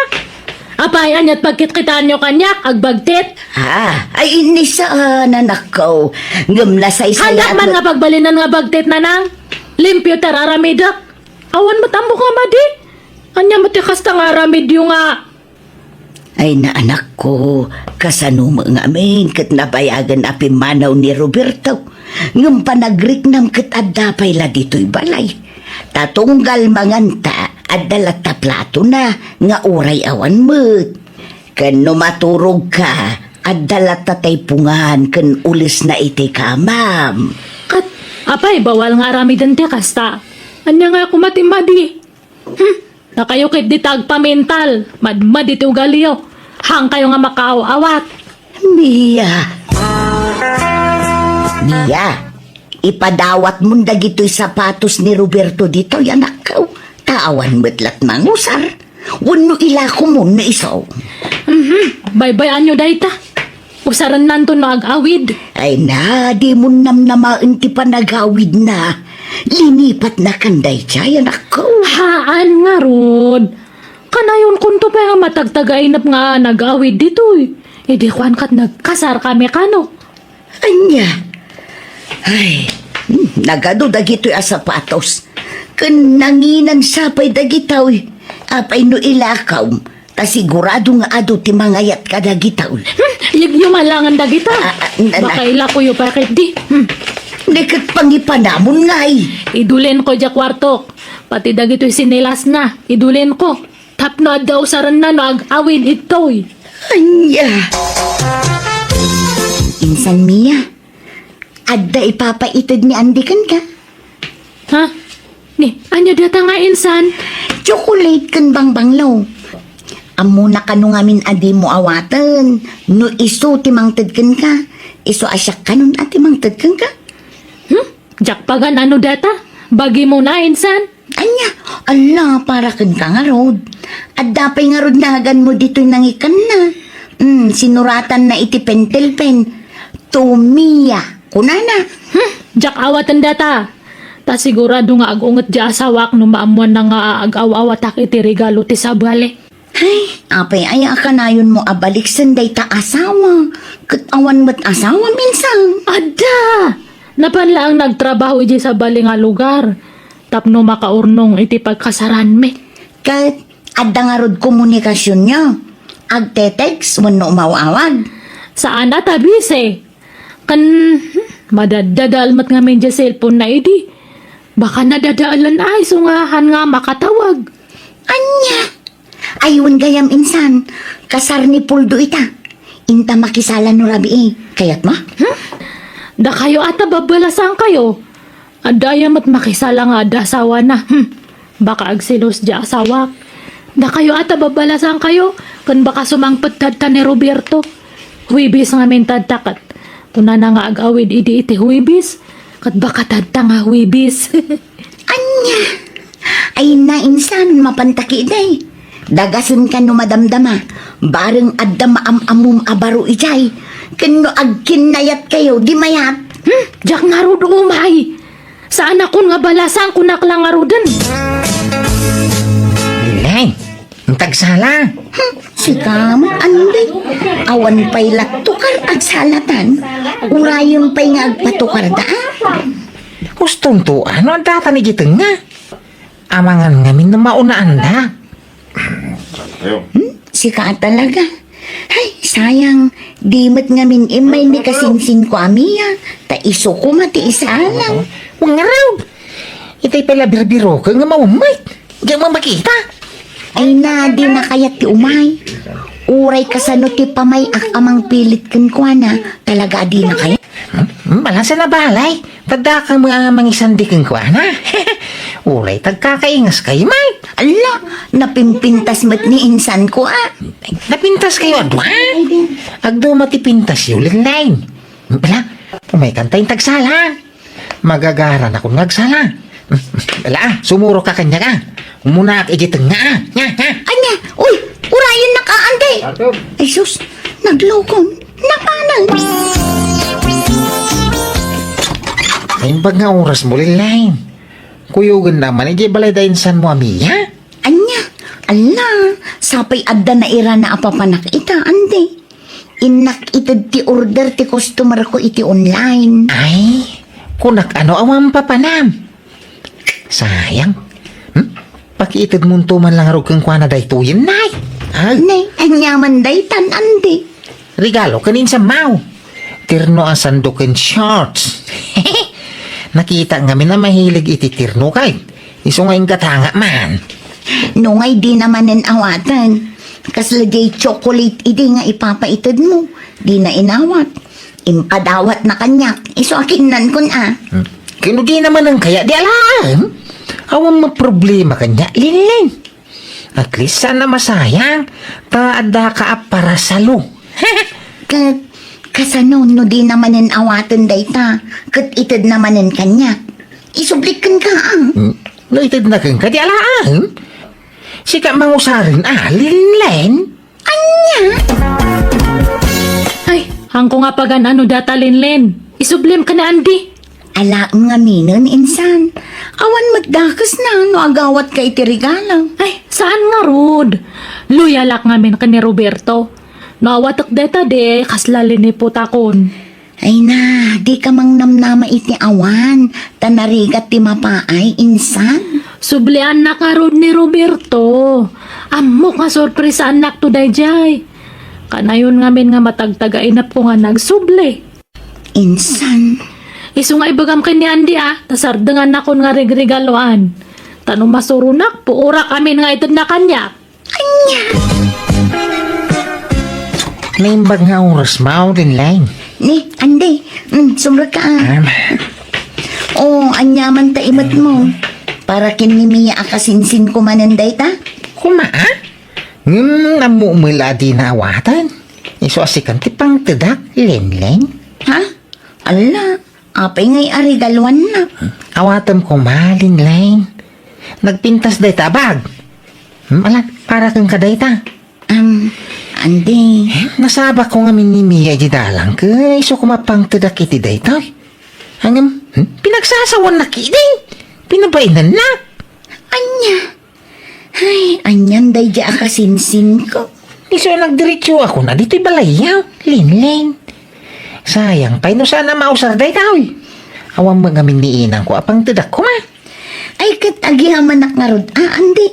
Apay, ania't pagkitkitaanyo kaniak, agbagtit? Ah, ay, ni saan, anakko. Ngem nasaysayaat. Haandak man nga pagbalinen nga bagtit, nanang. Limpio ti ar-aramidek. Awan met ammok nga madi. Ania met ti kasta nga aramidyo nga Ay, naanakko, kasano met ngamin ket nabayagen a pimmanaw ni Roberto? Ngem panagriknam ket adda pay la ditoy balay. Ta tunggal manganta, adda latta platona nga uray awan met. Ken no maturogka, adda latta taypungan ken ulesna iti kamam. Ket, apay, bawal nga aramiden ti kasta? Ania nga koma ti madi? Hmm, nakayo ketdi ta agpamental, madmadi ti ugaliyo. Haankayo nga makaaw-awat. Mia. Mia, ipadawatmon dagitoy sapatos ni Roberto ditoy, anakko. Ta awan met lat mangusar. Wenno ilakomon no isu. Mhm, baybay-anyo dayta. Usarennanto no ag-awid. Ay na, dimon namnamaen ti panagawidna. Linipatnakan daydiay, anakko. Haan ngarud. Kanayonkonto pay nga matagtagainep nga nag-awid ditoy. Idi kuan ket nagkasarkami kano. Ania? Ay, Hmm, nagadu dagitoy a sapatos. Ken nanginan sa pay dagitoy. Apay no ilakaw, ta sigurado nga adu ti mangayat kadagitoy. Hmm, yagyo malangan dagita. Ah, ah, na, na. Baka ilakoyo pa ketdi. Hmm. Di ket pangipanamon ngay. Idulenko diay kuartok. Pati dagitoy sinelasna, idulenko. Tapno adda usarenna no ag-awid ditoy. Ania? Insan Mia, adda ipapaited ni Andy kenka? Ha? Ni, ania data nga insan? Chocolate ken bangbanglo. Ammona kano ngamin a dimo awaten no isu ti mangted kenka. Isu a siak kanon a ti mangted kenka? Hmm? Diak pagan-ano data? Bagimon a insan? Ania, ala, para kenka ngarud. Adda pay ngarud naganmo ditoy nangikanna. Hmm, sinuratanna iti pentel pen. To Mia, kunana. Hmm, diak awaten data. Ta sigurado nga ag-unget diay asawak no maammoanna nga ag-aw-awatak iti regalo ti sabali. Ay, apay aya a kanayonmo a baliksen dayta asawa? Ket awan met asawa, insan. Adda! Napan laeng nagtrabaho idiay sabali nga lugar tapno makaurnong iti pagkasaranmi. Ket adda ngarud komunikasionyo? Agte-text wenno umaw-awag? Saan a ta busy. Ken, hmm, madaddadael met ngamin diay cellphone na idi. Baka nadadaelen ay isu nga han nga makatawag. Ania? Ay, wen gayam insan, kasar ni Puldo ita. Inta makisala no rabii. Kayatmo? Hmm? Dakayo ata babbalasangkayo. Adda aya met makisala nga adda asawana. Hmm. Baka agselos diay asawak. Dakayo ata babbalasangkayo, ken baka sumangpet tadta ni Roberto. Huwebes ngamin tadta ket kunana nga ag-awid idi iti Huwebes, ket baka tadta nga Huwebes. Ania? Ay, na insan, mapanta ketdi. Dagasenka no madamdama. Bareng adda maam-ammom a baro idiay. Ken no agkinnayatkayo, di mayat. Hmm, diak ngarud umay. Saanakon nga balasang, kunak la ngaruden. Inay, inta agsala. Hmm, sika met, Andy. Awan pay la tukar agsalatan. Urayem pay nga agpatukarda, ah. Hustonto, no addatan idiay tengnga? Amangan ngamin no maunaan da. Hmm, sika talaga. Ay, sayang. Di met ngamin immay ni kasinsinko a Mia, ta isu koma ti isalang. Wen ngarud. Itay pay la birbiroken nga maummet. Diak makita. Ay na, dina kayat ti umay. Uray kasano ti pamay-ak a mangpilit kenkuana, talaga a dina kayat. Hmm? Hmm, balansa na balay. Tadda ka nga mangisandi kenkuana. Uray tagkakaingas kayo man. Ala, napimpintas met ni insanko, ah. Napintas kayo, adwa? Agduma ti pintas yo, Linlin. Ala, umay kanta yung tagsala. Magagaran ako nga agsala. Ala, ah, sumuro ka kanya ka. Umunaak iti tengnga, ah. Nya, nya. Anya, uy, urayon na ka, Andy. Ay, sus, naglukon. Napanan. Ay, imbag nga oras mo, Linlin. Kuyogen naman, iti balay da insan mo, Amiya? Anya, ala, sapay adda nairana a papanak ita, Andy. Innak ited ti order ti customer ko iti online. Ay, kunak ano awan papanam? Sayang. Hmm? Pakiited munto man lang arog kenkuana daytoyen, nay. Ay. Nay, anya man daytan, Andy. Regalo ken insan mo. Terno a sando ken shorts. Nakita ngamin a mahilig iti terno kay. Isu nga inggatanga man. No ngay di na manen awaten. Kasla jay chocolate idi nga ipapaited mo. Di na inawat. Impadawat na kanyak. Isu a kinnan kun a. Hmm. Kino di na manen kaya di alaen? Awan mo problema kanya, Linlin. At least sana masayang. Ta adda ka a parasalo. Ket kasano no di na manen awaten dayta? Ket ited na manen kanya. Isublik kenka, ah. Hmm? No ited na kenka, di alaen? Sika mangusaren, ah, Linlen? Anya? Ay, hangko nga pagan-ano data, Linlen. Isublim ka na, Andy. Alaem ngaminen, insan. Awan met dakesna no agawat ka iti regalo. Ay, saan ngarud? Loyalak ngamin ken ni Roberto. No awatek deta, di kasla liniputakon. Ay na, dika mangnamnama iti awan, ta narigat ti mapaay, insan. Subliannak ngarud ni Roberto. Ammok nga sorpresaannakto daydiay. Kanayon ngamin nga matagtagainepko nga nagsubli. Insan. Isu nga ibagam ken ni Andy, a, ta sardengannakon nga regregaloan. Ta no masuronak, puorak amin nga itedna kaniak. Ania? Naimbag nga oras, Mao, Linleng. Ni, Andy, mm, sumrek ka, a. Am. O, ania man ta imet mo? Para ken ni Mia a kasinsinko manen dayta? Kuma, a? Ngem ammo met la a dina awaten. Isu a sikan ti pangtedak, Linleng. Ha? Ala, apay ngay a regaloanna? Awatem koma, Linleng. Nagpintas dayta a bag. Hmm, ala, para kenka dayta. Um, Andy. Nasabakko ngamin ni Mia idiay dalan, ket isu koma pangtedak iti daytoy. Ngem, hmm, pinagsasawannak idi. Pinabainannak. Ania? Ay, anian daydiay a kasinsinko. Isu a nagdiretsoakon a ditoy balayyo, Linleng. Sayang pay no saan a mausar dayta, oy. Awan met ngamin ni inangko a pangtedak koma. Ay, ket agyamanak ngarud, a, Andy.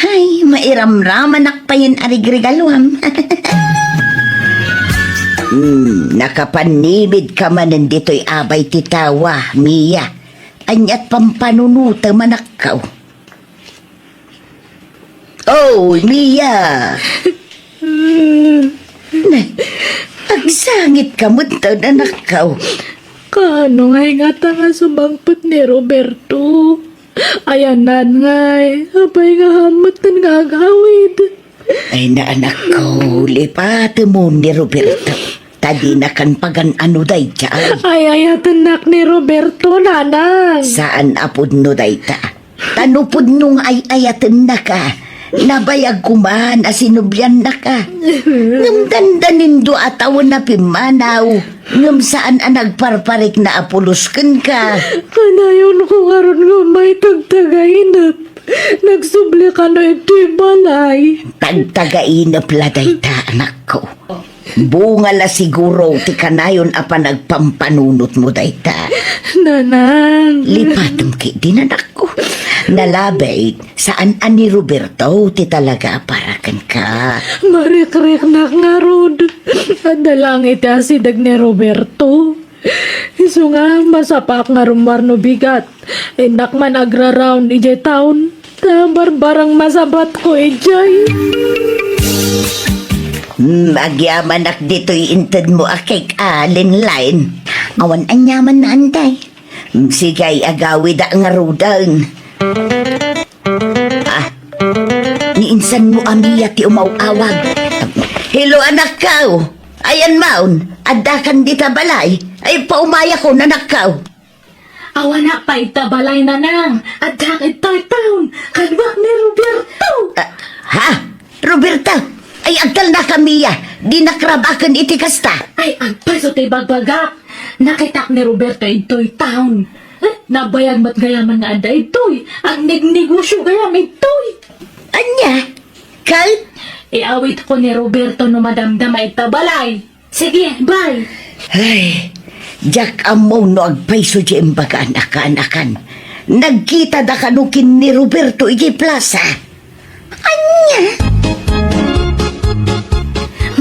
Ay, mairamramanak payen a regregaloam. Hmm, nakapannimidka manen ditoy abay ti tawa, Mia. Aniat pampanunotem, anakko? Oh, Mia! Nay, agsangitka metten, anakko. Kaano ngay ngata nga sumangpet ni Roberto? Ayanan ngay, apay nga hammetten nga agawid? Ay, na, anakko, lipatem ni Roberto. Ta dinakan pagan-ano dayta. Ay, ayatennak ni Roberto, nanang. Saan a pudno dayta. Ta no pudno nga ay-ayatennaka, nabayag koma a sinubliannaka. Ngem dandanin dua a tawen a pimmanaw, ngem saan a nagparparikna a pulos kenka. Kanayonko ngarud nga ummay tagtagainep. Nagsubli kano iti balay. Tagtagainep la dayta, anakko. Bunga la siguro ti kanayon a panagpampanunotmo dayta. Nanang. Lipatem ketdin, anakko. Nalabit, saan a ni Roberto ti talaga a para kenka. Marikriknak ngarud. Adda laeng iti asideg ni Roberto. Isu nga, masapaak nga rummuar no bigat. Innak man agra-round idiay town. Ta barbareng masabatko idiay. Hmm, agyamanak ditoy intedmo a cake, a, Linleng. Awan aniamanna, anday. Hmm, sige, agawida ngaruden. Ah, ni insanmo a Mia ti umaw-awag. Hello, anakko. Ayan maon, addakan dita balay. Ay, paumayakon, anakko. Awanak pay ita balay, nanang. Addaak ita town. Kaduak ni Roberto. Ah, ha? Roberto? Ay, agtalnaka, Mia. Dinak rabaken iti kasta. Ay, agpayso ti bagbagak. Nakitak ni Roberto ita town. Eh, nabayag met gayaman nga adda ita. Agnegnegosio gayam ita. Ania? Ket? Iawidko ni Roberto no madamdama ita balay. Sige, bye. Ay, diak ammo no agpayso ti imbagaan a kaanakan. Nagkitada kano ken ni Roberto idiay plaza. Ania?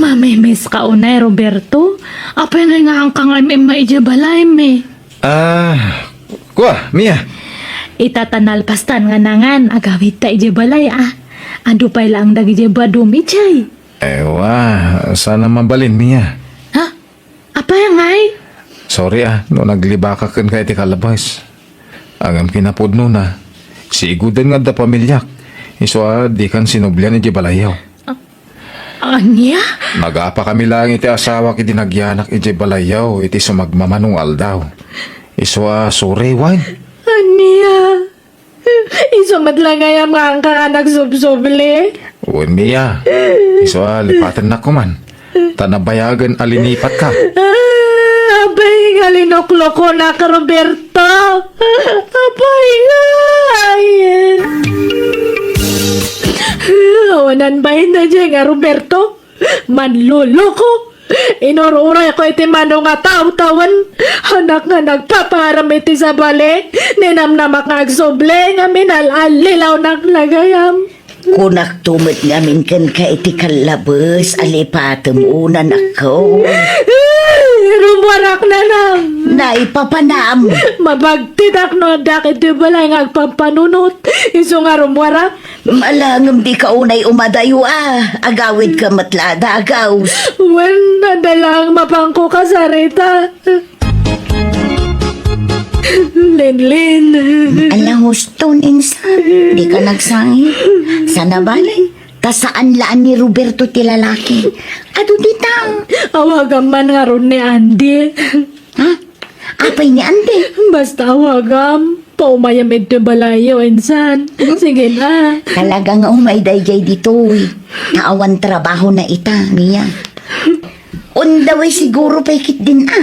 Mamimiss ka unay, Roberto? Apay ngay nga haanka nga im-immaw idiay balaymi? Ah, kua, Mia. Ita ta nalpastan nga nangan, agawidta idiay balay, a. Adu pay laeng dagidiay badom idiay. Ewa, saan a mabalin, Mia. Ha? Apay ngay? Sorry, a, no naglibakak kenka iti kalabas. Ngem kinapudnona, siiguden nga adda pamiliak. Isu a, dikan sinublian idiay balayyo. A-, ania? Nagapakami laeng iti asawak idi nagyanak idiay balayyo iti sumagmamano nga aldaw. Isu a, sorry, wen. Ania? Isu met la gayam nga haanka nga nagsubsubli? Wen, Mia. Isu a, lipatennak koman. Ta nabayagen a linipatka. Ah, apay nga linuklokonak, Roberto? Apay nga? Awanan bain daydiay nga Roberto? Manloloko! Inur-urayko iti mano nga tawtawen, anak nga nagpaparam iti sabali, ninamnamak nga agsubli nga minal-allilawnak lagayam. Kunakto met ngamin kenka iti kallabes a lipatem, unanakko. Rummuarak, nanang. Naipapanam. Mabagtidak no addak iti balay nga agpampanunot. Isu nga rummuarak. Malangem dika unay umadayo a. Agawidka met la a dagaw. Wen, adda lang mapanko kasarita. Lenlen. Ala, huston, insan. Dika nagsangit. Sana bale, ta saan la ni Roberto ti lalaki. Adu dita. Awagam man ngarud ni Andy. Ha? Apay ni Andy? Basta awagam. Paumayam iti balayyo, insan. Sige na. Talaga nga umay dayjay ditoy. Ta awan trabahona ita, Mia. Unda way siguro pay ketdin a.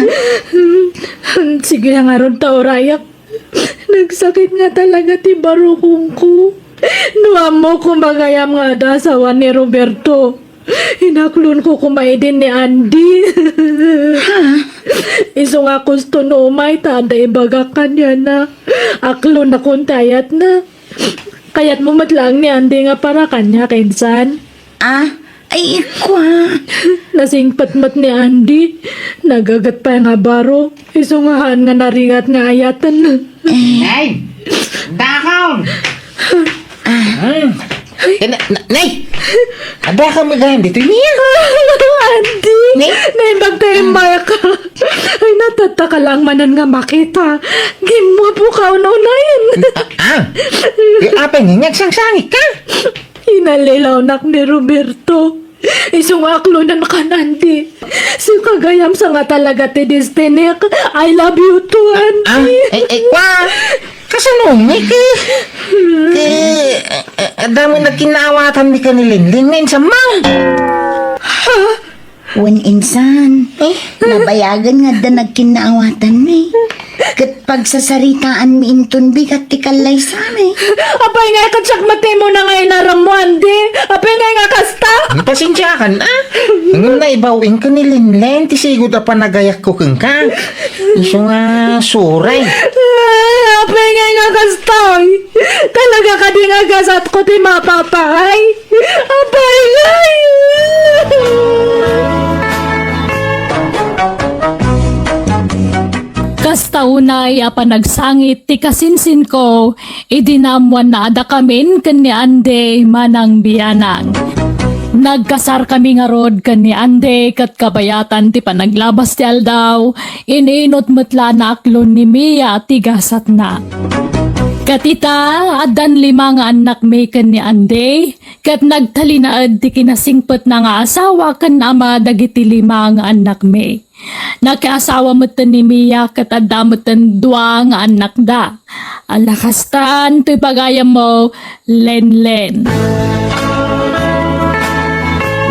Sige na ngarud ta urayak. Nagsakit nga talaga ti barukongko. No ammok, kumagayam nga adda asawa ni Roberto. Inaklonko koma idin ni Andy. Ha? Isu nga kusto no umay ta adda ibagak kaniana. Aklonakon ti ayatna. Kayatmo met laeng ni Andy nga para kaniak, insan? Ah, ay, ikwa. Nasingpet met ni Andy. Nagagat pay nga baro. Isu nga haan nga naringat nga ayaten. Eh. Nay! Dakon! Ah. Hmm. Eh, na, na, nay! Adda ka magayam ditoy niya? Andy! Nay? Naimbag tayo, hmm, Mark. Ay, natataka lang manen nga makita. Gimmupo ka ununayen. Ah, ah. Eh, apay nga, nagsangsangit ka? Inallilawnak ni Roberto. Isu nga aklonan kan Andy. Sika gayam sa nga talaga ti destinik. I love you too, Andy. Ah, eh, eh, kwa? Kasano, Miki? Ti, eh, eh, adda met nagkinnaawatan mi ken ni Linlin nga insan man. Ha? Wen insan. Eh? Nabayagen nga adda nagkinnaawatan mi. Ket pagsasaritaanmi inton bigat ti kallaysami. Apay nga ket siak met imuna nga inarammo, Andy? Apay nga nga kasta? Pasensiakan, a? Ngem naibaw-en ken ni Linlen ti sigud a panagayakko kenka. Isu nga suray. Ah, apay nga nga kasta? Talaga kadi nga gasatko ti mapapaay? Apay ngay! Kasta unay a panagsangit ti kasinsinko, idi naammoan a adda kamin ken ni Andy manang bianang. Nagkasarkami ngarud ken ni Andy ket kabayatan ti panaglabas ti aldaw, in-inut met la naaklon ni Mia ti gasatna. Ket ita, addan lima nga annakmi ken ni Andy, ket nagtalinaed ti kinasingpetna nga asawa ken ama dagiti lima nga annakmi. Nakiasawa metten ni Mia ket adda metten dua nga annakda. Ala kastan toy pagayammo, Lenlen.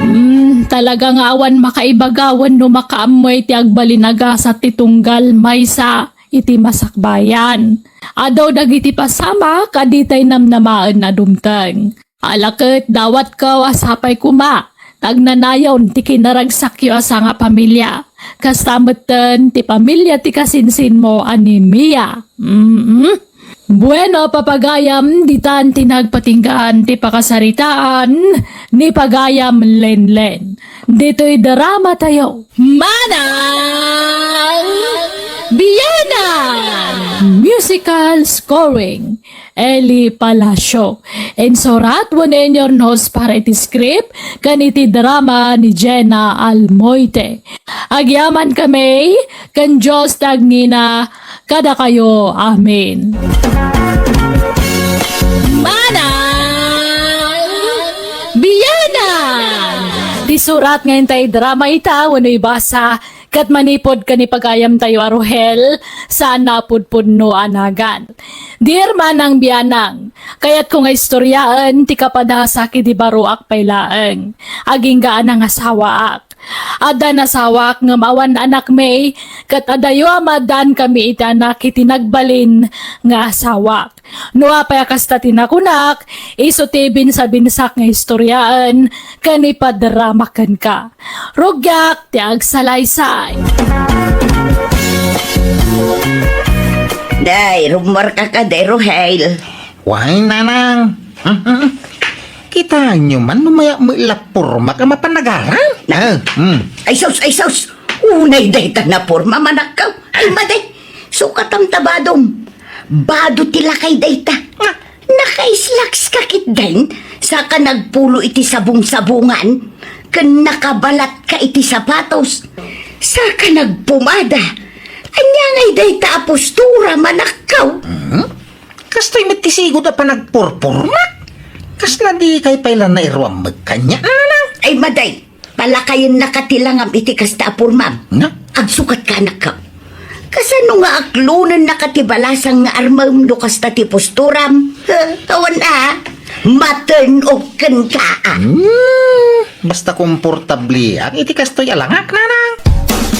Mm, talaga nga awan makaibaga wenno makaammo iti agbalin a gasat ti tunggal maysa iti masakbayan. Adu dagiti pasamak a ditay namnamaen a dumteng. Ala ket dawatko a sapay koma, ta agnanayon ti kinaragsakyo a sangapamilia. Kasta metten ti pamilia ti kasinsinmo a ni Mia. Mm. Bueno, papagayam, ditan ti nagpatinggaan ti pakasaritaan ni pagayam Lenlen. Ditoy drama tayo. Manang Bianang! Musical scoring, Eli Palacio. Insurat wenno inyurnus para iti script ken iti drama ni Jenna Almoite. Agyaman kami ken Dios ti agngina kadakayo. Amen. Manang Bianang! Ti surat nga intay drama ita wenno ibasa ket manipud ken ni pagayamtayo a Rohel, saan a pudpudno a nagan. Dear Manang Bianang, kayatko nga istoryaen ti kapadasak idi baroak pay laeng. Agingga a nangasawaak. Adda nasawak ngem awan anakmi, ket adayo a maaddankami iti anak iti nagbalin nga asawak. No apay a kasta ti nakunak, isu ti binsabinsak nga istoriaen ken ipadrama kenka. Rugiak ti agsalaysay. Day, rummuarka kadi, Rohel. Wen, nanang. Mhm. Kitaenyo man no mayat met la pormak a mapan agaram. Na- Ah, hmm. Ay sus, ay sus. Unay dayta napormam, anakko. Ay, madi. Sukatam ta badom. Bado ti lakay dayta. Nga, naka-slacks ka ketdin, saka nagpulo iti sabong-sabongan, ken nakabalatka iti sapatos, saka nagpumada. Ania ngay dayta a posturam, anakko? Mhm. Kastoy met ti sigud a panagpurpormak. Kasla dikay pay la nairuam met kaniak, nanang. Ay, madi. Palakayennaka ti langam iti kasta a pormam. Na? Agsukatka, anakko. Kasano nga aklonennaka ti balasang nga armem no kasta ti posturam? Ha? Awan a? Ma-turn off kenka, a? Hmm, basta komportableak iti kastoy a langak, nanang.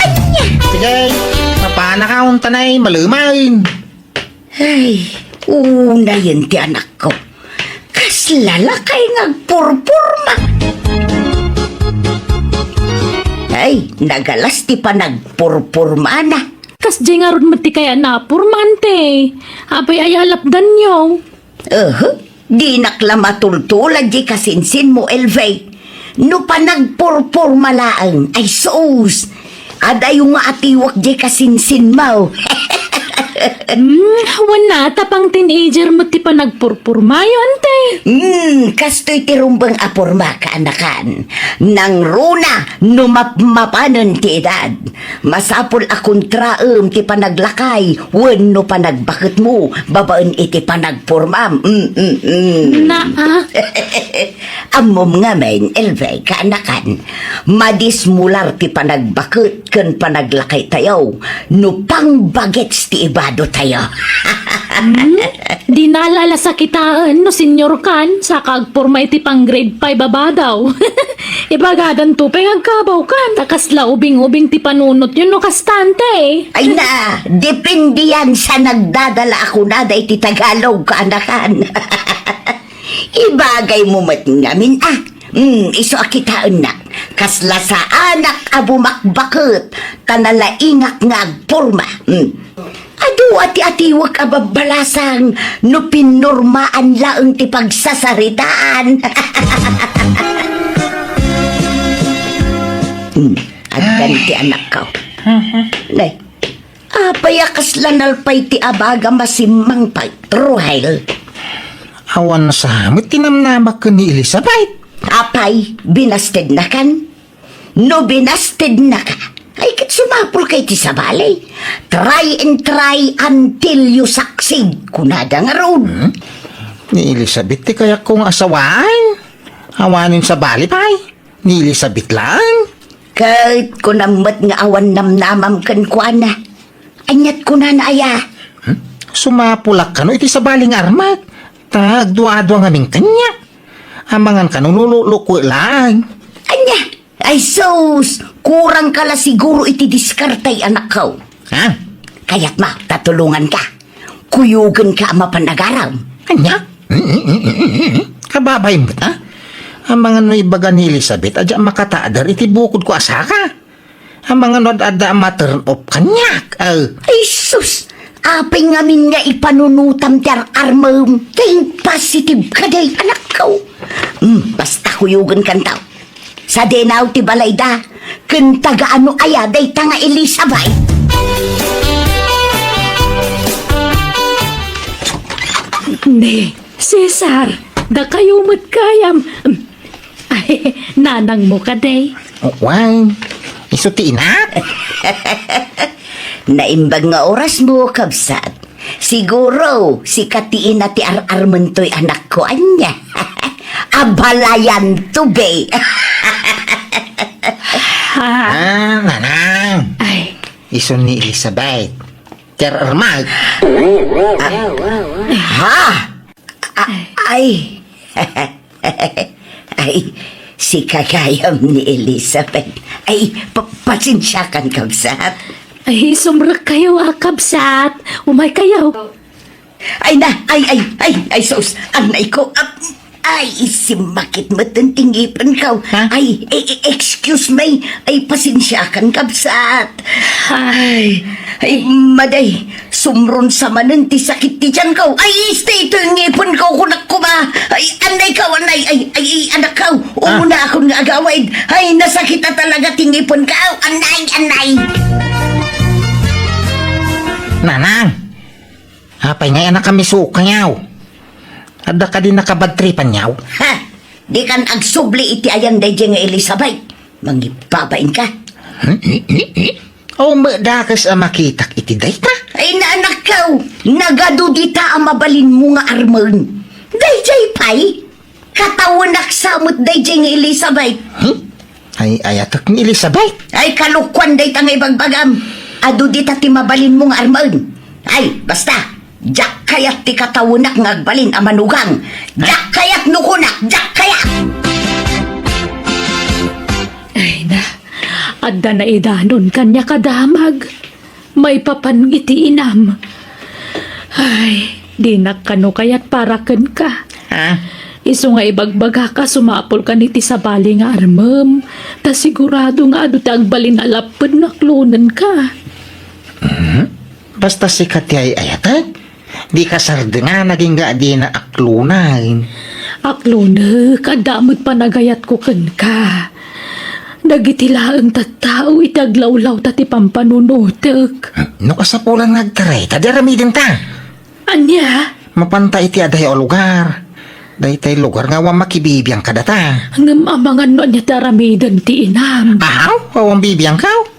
Ania? Sige, mapanaka unta nay, malemaen. Ay, unayen ti anakko. Kasla lakay nga agpurporma. Ay, nagalas ti panagpurpormana. Kasdiay ngarud met ti kayatna a porma, ante. Apay aya a lapdanyo? Aha, dinak la matultulad diay kasinsinmo, Elvie. No panagpurporma laeng, ay sus! Adayo nga atiwak diay kasinsinmo. Hmm, wen a, ta pang-teenager met ti panagpurpormayo, ante. Hmm, kastoy ti rumbeng a porma, kaanakan. Nangruna no mapmapanen ti edad. Masapul a kontraem ti panaglakay wenno panagbaketmo babaen iti panagpormam. Mm, mm, mm. Naa. Ammom ngamin, Elvie, kaanakan, madismular ti panagbaket ken panaglakaytayo no pangbagets ti ibadotayo. Hmm? Di nala-ala sakitaen no senior kan, saka agporma iti pang-grade five a badaw. Ibagadanto pay nga agkabaw kan, ta kasla ubing-ubing ti panunotyo no kasta, ante. Ay na, depende yan sa nagdadala a kunada iti Tagalog, kaanakan. Ibagaymo met ngamin, a. Hmm, isu a kitaennak. Kasla saanak a bumakbaket, ta nalaingak nga agporma. Hmm. Adu a ti atiwek a babbalasang no pinurmaan laeng ti pagsasaritaan. Hmm, agkan ti anakko. Nay, apay a kasla nalpay ti abaga masimmang pay, Rohel? Awan sa met ti namnamak ken ni Elizabeth. Apay, binastednakan? No binastednaka, ay ket sumapulka iti sabali. Try and try until you succeed, kunada ngarud. Hmm? Ni Elizabeth ti kayatko nga asawaan. Awanen sabali pay. Ni Elizabeth laeng. Ket kunam met nga awan namnamam kenkuana. Aniat kunana aya? Hmm? Sumapulak kano iti sabali nga armak. Ta agdua-dua ngamin kaniak. Amangan kano no luluko laeng. Ania? Ay sus! Kurangka la siguro iti diskarte, anakko. Ha? Kayatma ta tulonganka. Kuyogenka a mapan agaram. Ania? Kababain met, a? Amangan no ibaga ni Elizabeth a diak makatader iti bukodko a saka. Amangan no ad-adda a ma-turn off kaniak, a. Ay sus! Apay ngamin nga ipanunotam ti ar-armem? Think positive kadi, anakko. Hmm, basta kuyogenkanto. Sadinaw ti balayda, ken taga-ano aya dayta nga Elizabeth? Ne, Cesar, dakayo met gayam. Ay, nanangmo kadi? Wen, isu ti inak. Naimbag nga orasmo, kabsat. Siguro, sika ti ina ti ar-armentoy, anakko, ania? Abalayanto, be. Ha? Ah, nanang. Ay. Isu ni Elizabeth. Ti ar-armak. Ah, ha? A-, ay. Ay, Sika gayam ni Elizabeth. Ay, pa-, pasensiakan, kabsat. Ay, sumrekkayo a, kabsat. Umaykayo. Ay na, ay, ay, ay, ay, sus, anay ko. Ah, ay, simmakit met ti ngipenko. Ha? Ay, eh, eh, excuse me. Ay, pasensiakan, kabsat. Ay, ay, maday, sumrunsa manen ti sakit ti tianko. Ay, isti, itoy ngipenko, kunak koma. Ay, anayko, anay, ay, ay, ay, anakko. Ah. Umunakon nga agawid. Ay, nasakit a talaga ti ngipenko. Anay, anay. Nanang, apay ngay a nakamisukanyo? Adda kadi nakabadtripanyo? Ha? Dikan agsubli iti ayan daydiay nga Elizabeth. Mangibabainka. Aw, met dakes a makitak iti dayta? Ay, naanakko, nagadu dita a mabalinmo nga armen. Daydiay pay, katawenak sa met daydiay nga Elizabeth. Hmm? Ay, ayatek ni Elizabeth? Ay, kalokuan dayta nga ibagbagam. Adu dita ti mabalinmo nga armen. Ay, basta, diak kayat ti katawenak nga agbalin a manugang. Diak kayat no kunak, diak kayat! Ay na, adda naidanon kaniak a damag. Maipapan iti inam. Ay, dinak kano kayat para kenka. Ha? Isu nga ibagbagak a sumapulkan iti sabali nga armem, ta sigurado nga adu ti agbalin a lapped no aklonenka. Mhm. Basta sika ti ay-ayatek, dika sardengan agingga a dina aklonen. Aklonek, adda met panagayatko kenka. Dagiti laeng tattao iti aglawlawta ti pampanunotek. No kasapulan nga agtarayta, di aramidenta. Ania? Mapanta iti adayo a lugar. Daytay lugar nga awan makibibiang kadata. Ngem amangan no ania ti aramiden ti inam. Ahaw, awan bibiangko.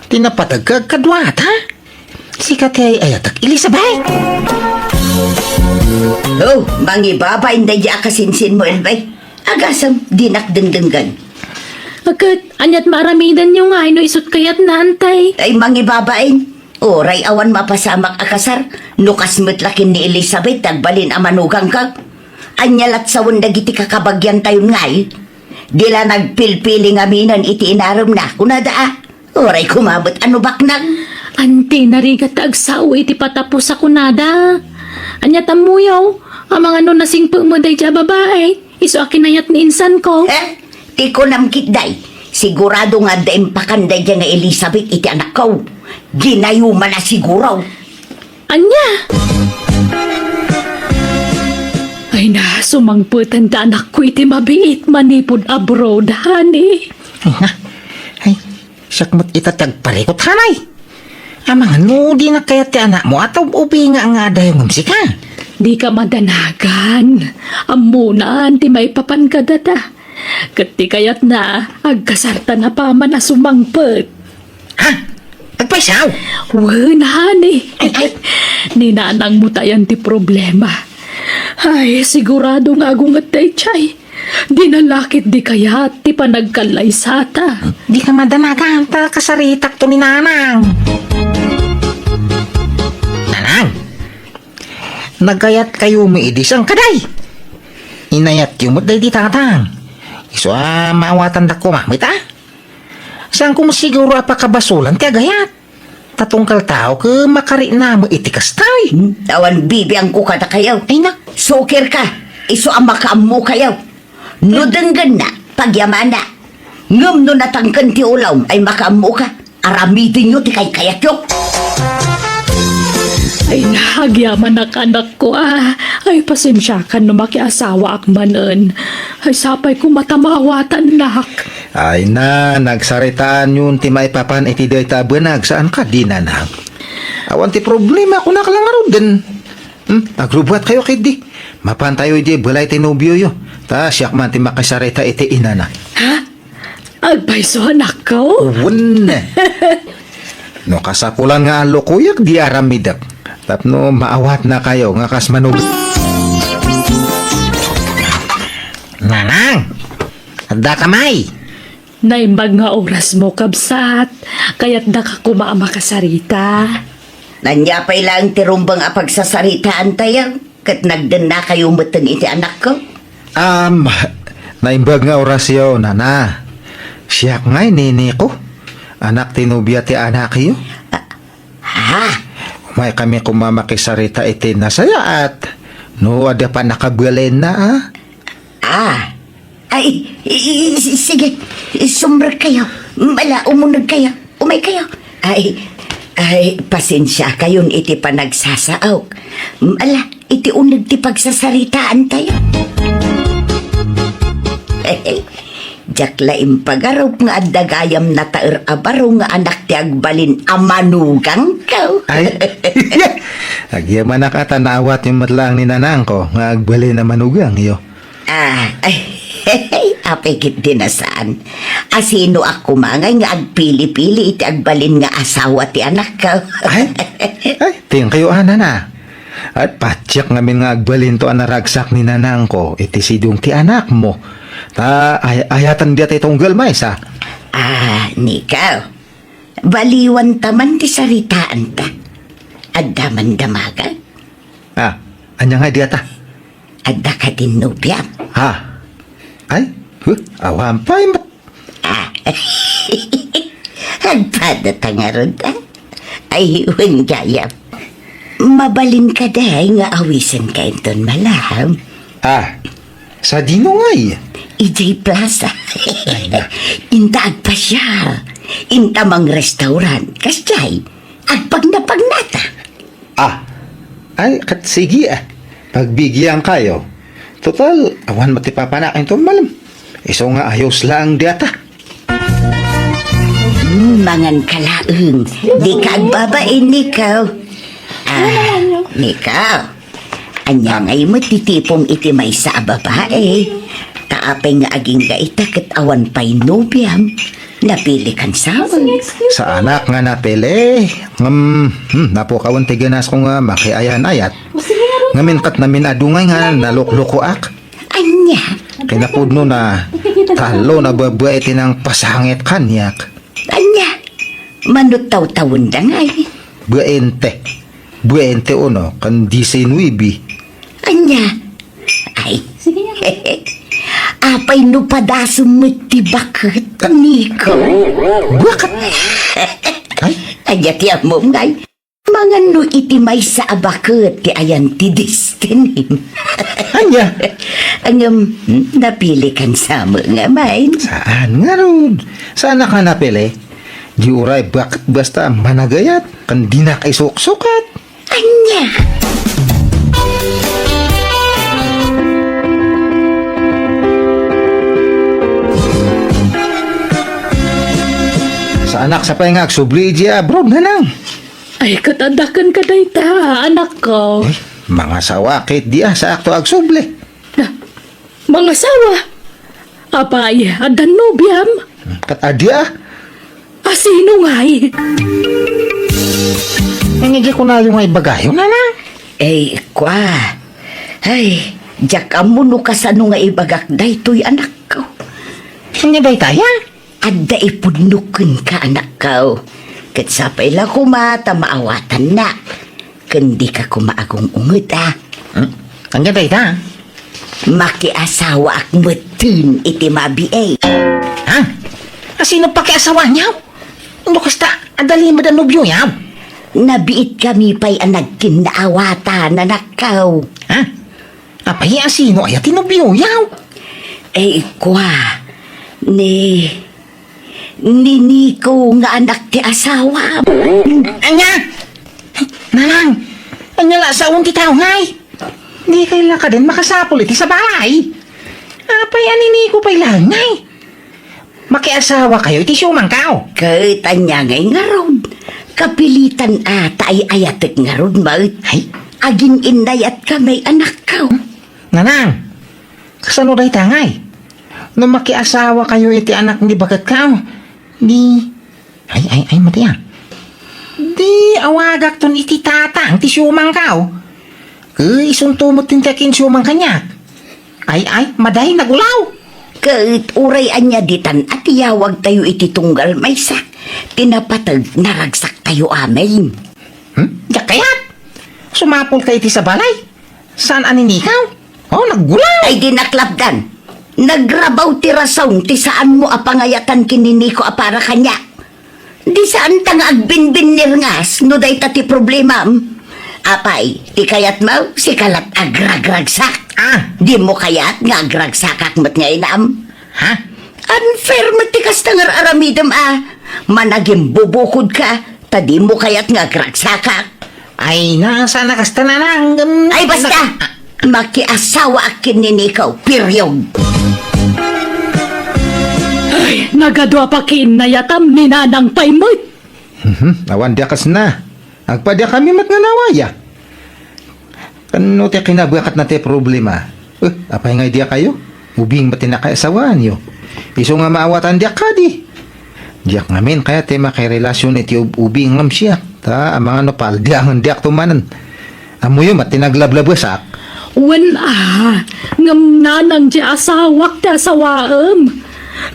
Ti napateg nga agkaduata. Sika ti ay-ayatek, Elizabeth! Oh, mangibabain daydi a kasinsinmo, Elvay. Agasem, dinak dengdenggen. Ket, aniat maaramidenyo ngay no isut kayatna, Antay? Ay, mangibabain. Uray awan mapasamak a kasar, no kas met la ken ni Elizabeth ti agbalin a manugangko. Ania lat sawen dagiti kakabagiantayon ngay? Di la nagpilpili ngaminen iti inaremna, kunada a. Uray koma met a no baknang. Anti narigat ta agsao iti patapos a kunada. Ania tammuyo? Amangan no nasingpetmo daydi a babai, isu a kinayat ni insanko. Eh, ti kunam ketdi, sigurado nga adda impakan daydi nga Elizabeth iti anakko. Ginayuman a siguro. Ania? Ay na, sumangpeten ti anakko iti mabiit manipud abroad, honey. Ay na, ay, siak met ita ti agparikut, hanay. Amangan no dinak kayat ti anakmo, at ub-ubinga nga adayo ngem sika. Dika madanagan. Ammonan ti maipapan kadata. Ket ti kayatna, agkasartan a paman a sumangpet. Ha? Agpayso? Wen, honey. Ay, ay. Ni nanangmo tayan ti problema. Ay, sigurado nga agunget daydiay. Dina la ketdi kayat ti panagkallaysata. Dika madanagan ta kasaritakto ni nanang. Nanang, nagayatkayo met idi, saan kadi? Inayatyo met daydi tatang. Isu a maawatandakto met a? Saanko met siguro a pakabasolan ti agayat? Ta tunggal tao ket makarikna met iti kasta. Hmm, awan bibiangko kadakayo. Ay na. Sukirka, isu a makaammokayo. No denggenna, pagyamana. Ngem no natangken ti ulom ay makaammoka, aramidenyo ti kaykayatyo. Ay, nagyamanak, anakko, a. Ay, pasensiakan no makiasawaak manen. Ay, sapay koma ta maawatannak. Ay na, nagsaritaanyon ti maipapan iti dayta a banag, saan kadi, nanang? Awan ti problema, kunak la ngaruden. Hmm, agrubbuatkayo ketdi. Mapantayo idiay balay ti nobioyo. Ta siak man ti makisarita iti inana. Ha? Agpayso, anakko? Wen. No kasapulan nga allokoyak, di aramidek. Tapno maawatnakayo nga kas manub-, Nanang! Addaka may? Naimbag nga orasmo, kabsat. Kayatdaka koma a makasarita. Ania pay laeng ti rumbeng a pagsasaritaantayo? Ket nagdennakayo metten iti anakko? Um, Naimbag nga orasyo, nana. Siak ngay ni Nico. Anak ti nobia ti anakyo. Ah, ha? Umay kami koma makisarita iti nasayaat. No, adda pannakabalinna, a? Ah. Ay, i-, i-, sige. Sumrekkayo. Ala, umunegkayo. Umaykayo. Ay, ay, pasensiakayon iti panagsasaok. Ala, iti uneg ti pagsasaritaantayo. Diak la impagarup nga adda gayam nataer a baro nga anak ti agbalin a manugangko. Ay, agyamanak a ta naawatyo met laeng ni nanangko nga agbalin a manugangyo. Ah, apay ketdi a saan. Asinoak koma ngay nga agpili-pili iti agbalin nga asawa ti anakko. Ay, ay, thank you, a, nana. At patiek ngamin nga agbalinto a naragsak ni nanangko iti sidong ti anakmo. Ta ay-, ayaten dayta ti tunggal maysa. Ah, Nico. Baliwanta man ti saritaanta. Adda man damagak? Ah, ania ngay dayta? Adda kadin nobiam. Ha? Ay, huh, awan pay met. Ah. Agpadata ngarud, a? Ay, wen gayam. Mabalin kadi nga awisenka inton malem? Ah, sadino ngay? Idiay plaza. Ay, na. Inta agpasiar. Inta mangrestaurant. Kasdiay, agpagnapagnata. Ah, ay, ket sige, a. Pagbigiankayo. Total, awan met ti papanak inton malem. Isu nga ayos laeng dayta. Hmm, manganka laeng. Dika agbabain, Nico. Ah, Nico. Ania ngay met ti tipom iti maysa a babae? Ta apay nga agingga ita ket awan pay nobiam? Napilikan sa amin. Saanak nga napili. Ngem, hmm, napukawen ti ganasko nga makiayan-ayat. Ngamin ket namin-adu ngay nga naluklukoak. Ania? Kinapudno na, tallo na babae ti nangpasangit kaniak. Ania? Mano tawtawenda ngay? Baente. Baente uno, ken diecinuebe. Ania? Ay. Sige na. Apay no padasem met ti baket, Nico? Baket? Ay? Ania ti ammom ngay? Mangan no iti maysa a baket ti ayan ti destiny. Ania? Ngem, hmm, napilikan sa amin nga main. Saan ngarud? Saanak nga napili? Di uray baket basta managayat, ken dinak isuksukat. Ania? Saanak sa pay nga agsubli idiay abroad, nanang. Ay, ket adda kenka dayta, anakko. Ay, mangasawa ketdi a, saakto agsubli. Na, mangasawa? Apay, adda nobiam? Ket adi a. Asino ngay? Ania diay kunayo nga ibagayo, nana? Ay, kua. Ay, diak ammo no kasano nga ibagak daytoy, anakko. Ania dayta, ya? Adda ipudno kenka, anakko. Ket sapay la koma ta maawatannak. Ken dika koma agung-unget, a. Hmm? Ania dayta? Makiasawaak metten iti mabiit. Ha? Asino pakiasawaanyo? No kasta, adda limed a nobioyo? Nabiitkami pay a nagkinnaawatan, anakko. Ha? Apay, asino aya ti nobioyo? Eh, kua, ni, ni Nico nga anak ti asawam. Ania? Nanang, ania la saon ti tao ngay? Dikay la kadin makasapul iti sabali. Apay, a ni Nico pay la ngay? Makiasawakayo iti siomangko? Ket ania ngay ngarud? Kapilitan a ta ay-ayatek ngarud met. Ay? Agin-innayatkami, anakko. Hmm? Nanang, kasano dayta ngay? No makiasawakayo iti anak ni baketko, di, ay, ay, ay, mati a. Di awagakton iti tatang ti siomangko. Ket isunto met ti kinsiomang kaniak. Ay, ay, madi, nagulaw. Ket uray ania ditan a tiyawagtayo iti tunggal maysa ti napateg, naragsaktayo amin. Hmm? Diak kayat. Sumapulka iti sabali. Saan a ni Nico? Oh, nagulaw. Ay, di naklapdan. Nagrabaw ti rason ti saanmo a pangayatan ken ni Nico a para kaniak. Di saanta nga agbinbinnirngas no dayta ti problemam. Apay, ti kayatmo, sika lat agragragsak. Ah! Dimo kayat nga agragsakak met nga inam? Ha? Unfair met ti kasta nga ar-aramidem a. Managimbubukodka, ta dimo kayat nga agragsakak. Ay, na, sana kasta, Nanang. Ay, basta! Nag- Makiasawaak ken ni Nico, period. Ay, nagadua pa kinnayatam ni Nanang pay met. Mhm, awan dia kasna. Agpadiakami met nga nawaya. Ken no ti kinabakatna ti problema, eh, apay nga diakayo? Ubing met ti nakasawaanyo. Isu nga maawatan diak kadi. Diak ngamin kayat ti makirelasion iti ub-, ubing ngem siak. Ta, amangan no paldiangen diak tumanen. Ammoyo met ti naglablabesak. Wen a, ngem nanang ti asawak ti asawaem.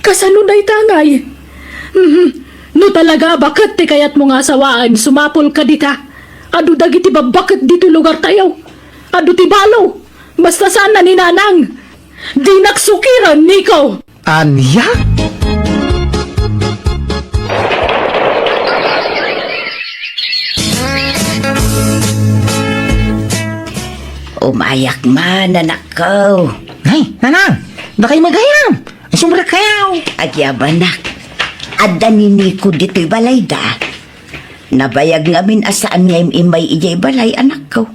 Kasano dayta ngay? Mhm. No talaga a baket ti kayatmo nga asawaen, sumapul ka dita. Adu dagiti babbaket ditoy lugartayo. Adu ti balo. Basta saan a ni nanang. Dinak sukiren, Nico. Ania? Umayak man, anakko. Ay, nanang! Dakay magayam! Ay, sumrek kayaw! Agyabanak. Adda ni Nico ditoy balayda. Nabayag ngamin a saan nga im-immay idiay balay, anakko.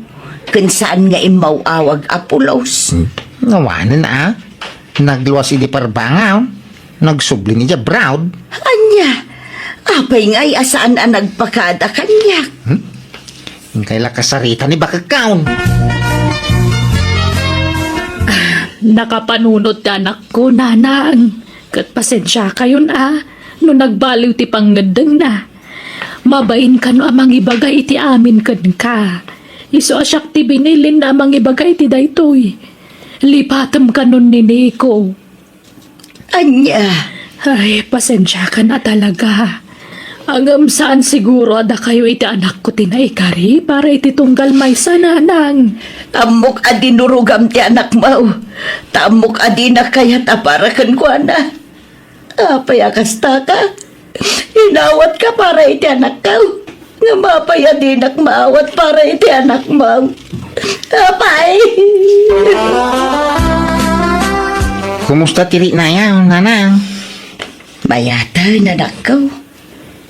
Ken saan nga immaw-awag a pulos. Hmm. Awanen a. Nagluas idi parbangaw. Nagsubli ni Jabrod. Ania? Apay ngay a saan a nagpakada kaniak? Hmm? Inkay la kasarita ni bakekkaon. Ah, nakapanunot ti anakko, nanang. Ket pasensiakayon a no nagbaliw ti pangngeddengna. Mabain kano a mangibaga iti amin kenka. Isu a siak ti binilinna a mangibaga iti daytoy. Lipatem kanon ni Nico. Ania? Ay, pasensiakan a talaga. Ngem saan siguro a dakayo iti anakko ti naikari para iti tunggal maysa, nanang. Ammok a dinurogam ti anakmo. Ta ammok a dina kayat a para kenkuana. Apay a kastaka? Inawatka para iti anakko. Ngem apay a dinak maawat para iti anakmo? Apay! Kumusta ti riknaya, nanang? Mayaten, anakko.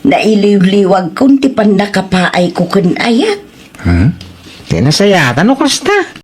Nailiwliwagkon ti pannakapaayko ken ayat. Hmm? Ti nasayatan no kasta?